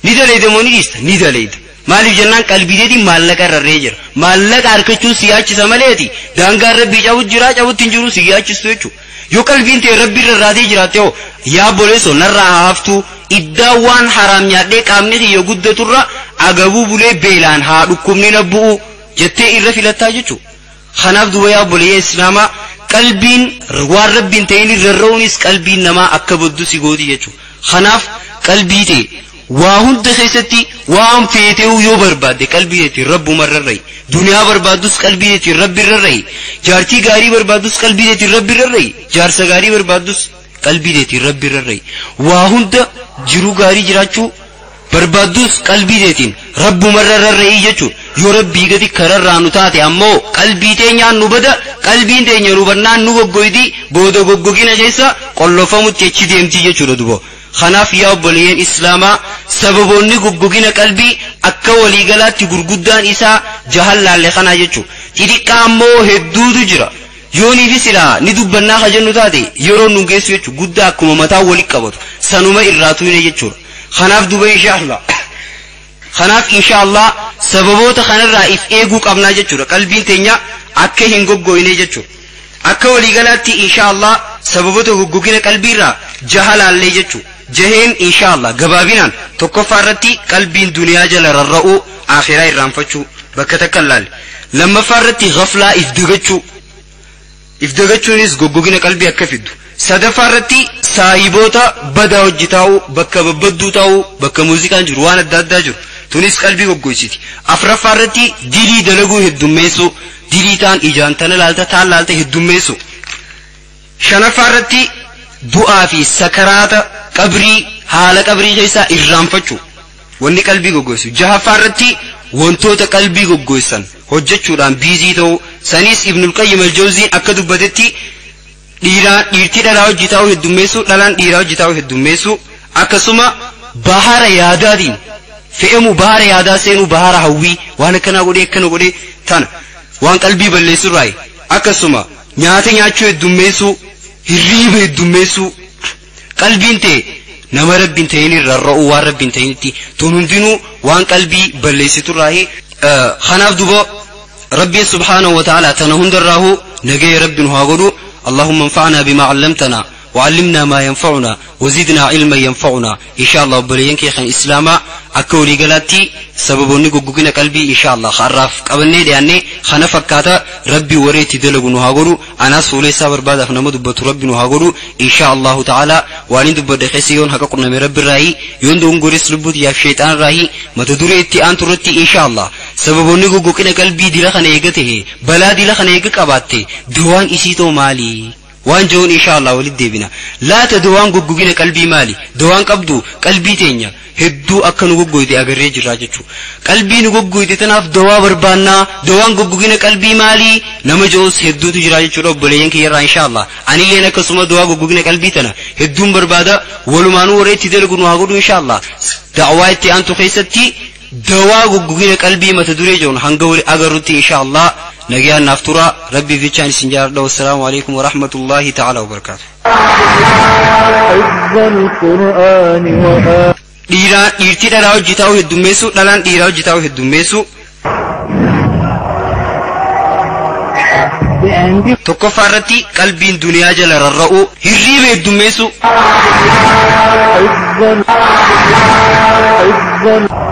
ni daleeyda moo ni dhiista ni daleeyda. Maaliif jennaan qalbiideetiin maallaqa rarree jira maallaqa harkachuun si yaachisa maleeti daangaan rabbii cabu jira cabutti hin jiru si yaachistu jechuudha. Yoo qalbiin ta'e rabbii rarraatee jiraatte hoo yaa obboleessoo narraa haa haftuu iddaa waan haraam nyaadhee qaamni kiyya guddaturra agabuu bulee beelaan haa dhukkubni na bu'u jettee irra filattaa jechuudha. Kanaaf duba yaa obboleeyyaa islaamaa qalbiin waan rabbiin ta'in rarra'uunis qalbiin namaa akka baddu si gooti jechuudha. Kanaaf qalbii ta'e waa hunda keessatti waan feeteewu yoo barbaadde qalbii teetiin rabbuma rarra'i. Duniyaa barbaaddus qalbii teetiin rabbi rarra'i. Jaartii gaarii barbaaddus qalbii teetiin rabbi rarra'i. Jaarsa gaarii barbaaddus qalbii teetiin rabbi rarra'i. Waa hunda jiruu gaarii jiraachuu barbaaddus qalbii teetiin rabbuma rarra'i jechuudha. Yoo rabbii gadi kararraa nu taate ammoo qalbii teenyaan nu bada qalbiin teenya nu bannaan nu goggoyti booda goggogina keessa qollofamutti achi deemti jechuudha duba. Kanaaf yaa obboleeyyan islaamaa sababoonni goggogina qalbii akka waliigalaatti gurguddaan isaa jahan laalle kanaa jechuudha. Xixiqqaa ammoo hedduutu jira. Yoonii fi silaa ni dubbannaa ka jennu taate yeroo nu geessu jechuudha guddaa akkuma mataa walitti qabatu sanuma irraa tuyne jechuudha. Kanaaf duba insha Allah. Kanaaf insha Allah sababoota kanarraa if eeguu qabnaa jechuudha. Qalbiin teenya akka hin goggoyne jechuudha. Akka waliigalaatti insha Allah sababoota goggogina qalbiirraa jaha laallee jechuudha. Jaheen insha Allah gabaabinaan tokkoffaa irratti qalbiin duniyaa jala rarra'uu akhiraa irraanfachuu bakka takka laalle. Lammaffaa irratti ghaflaa if dagachuu. If dagachuunis goggogina qalbii akka fiddu. Sadaffaa irratti saahiboota badaa hojii taa'uu bakka babbadduu taa'uu bakka muuziqaan jiru waan adda addaa jiru tunis qalbii goggoysiti. Afraffaa irratti dilii dalaguu heddummeessuu dilii taan ijaan tana laalta taan laalta heddummeessuu. Shanaffaa irratti du'aa fi sakaraata qabrii haala qabrii keessaa irraanfachuu wanni qalbii goggoysu. Jahaffaa irratti wantoota qalbii goggoysan hojjechuudhaan biizii ta'uu sanis Ibnul Qayyim al-Jawziin akka dubbatetti dhiirtii dhalaa hojii taa'uu heddummeessuu dhalaan dhiiraa hojii taa'uu heddummeessuu akkasuma bahara yaadaatiin Fe'amu bahara yaadaa seenuu, bahara hawwii, waan akkanaa godhee akkana godhee, tana waan qalbii balleessurraayi. Akkasuma nyaata nyaachuu heddummeessuu, hirriiba heddummeessuu, qalbiin ta'e nama rabbiin ta'in rarra'uu, waan rabbiin ta'initti, tun hundinuu waan qalbii balleessiturraayi. Kanaaf duba rabbiin subhaanahu wa ta'ala tana hundarraahu nagaya rabbi nu haa godhu. اللهم انفعنا بما علمتنا وعلمنا ما ينفعنا وزدنا علما ينفعنا إن شاء الله. Obboleeyyan kee kan islaamaa, akka waliigalaatti sababoonni goggogina qalbii insha Allah har'aaf qabannee dhiyaanne kana fakkaata. Rabbi warra itti dalagu nu haa godhu. Anaas fuula isaa barbaadaaf nama dubbatu rabbi nu haa godhu insha Allahu ta'ala. Waan hin dubbadhe keessa yoon haqa qunname rabbi irraayi, yoon dogongoris lubbuut yaaf sheexaan irraayi. Mata duree itti aantu irratti insha Allah sababoonni goggogina qalbii dila kana eega tahe, balaa dila kana eega qabaatte, dawaan isii too maali waan jehuun insha Allah walitti deebina. Laata dawaan goggogina qalbii maali? Dawaan qabdu qalbii teenya hedduu akka nu goggoyte agarree jirraa jechuu. Qalbii nu goggoyte tanaaf dawaa barbaannaa. Dawaan goggogina qalbii maali nama jehuus hedduutu jira jechuudha obboleeyyan kiyyarraa. Insha Allah anilleen akkasuma dawaa goggogina qalbii tana hedduun barbaada. Walumaanuu warra itti dalagu nu haa godhu insha Allah. Da'waa itti aantu keessatti dawaa goggogina qalbii mata duree jiruun hanga wali agarrutti insha Allah nagayaan naaf tura. Rabbiif jechaan isin jaaladha. Wassalaamu alaikum warahmatullaahi ta'ala wabarakaatu. حفظ القرآن وآ Dhiiraa dhiirtii dhalaa hojii taa'uu heddummeessu, dhalaan dhiiraa hojii taa'uu heddummeessu. Tokkoffaa irratti qalbiin duniyaa jala rarra'u, hirriiba heddummeessu. حفظ حفظ.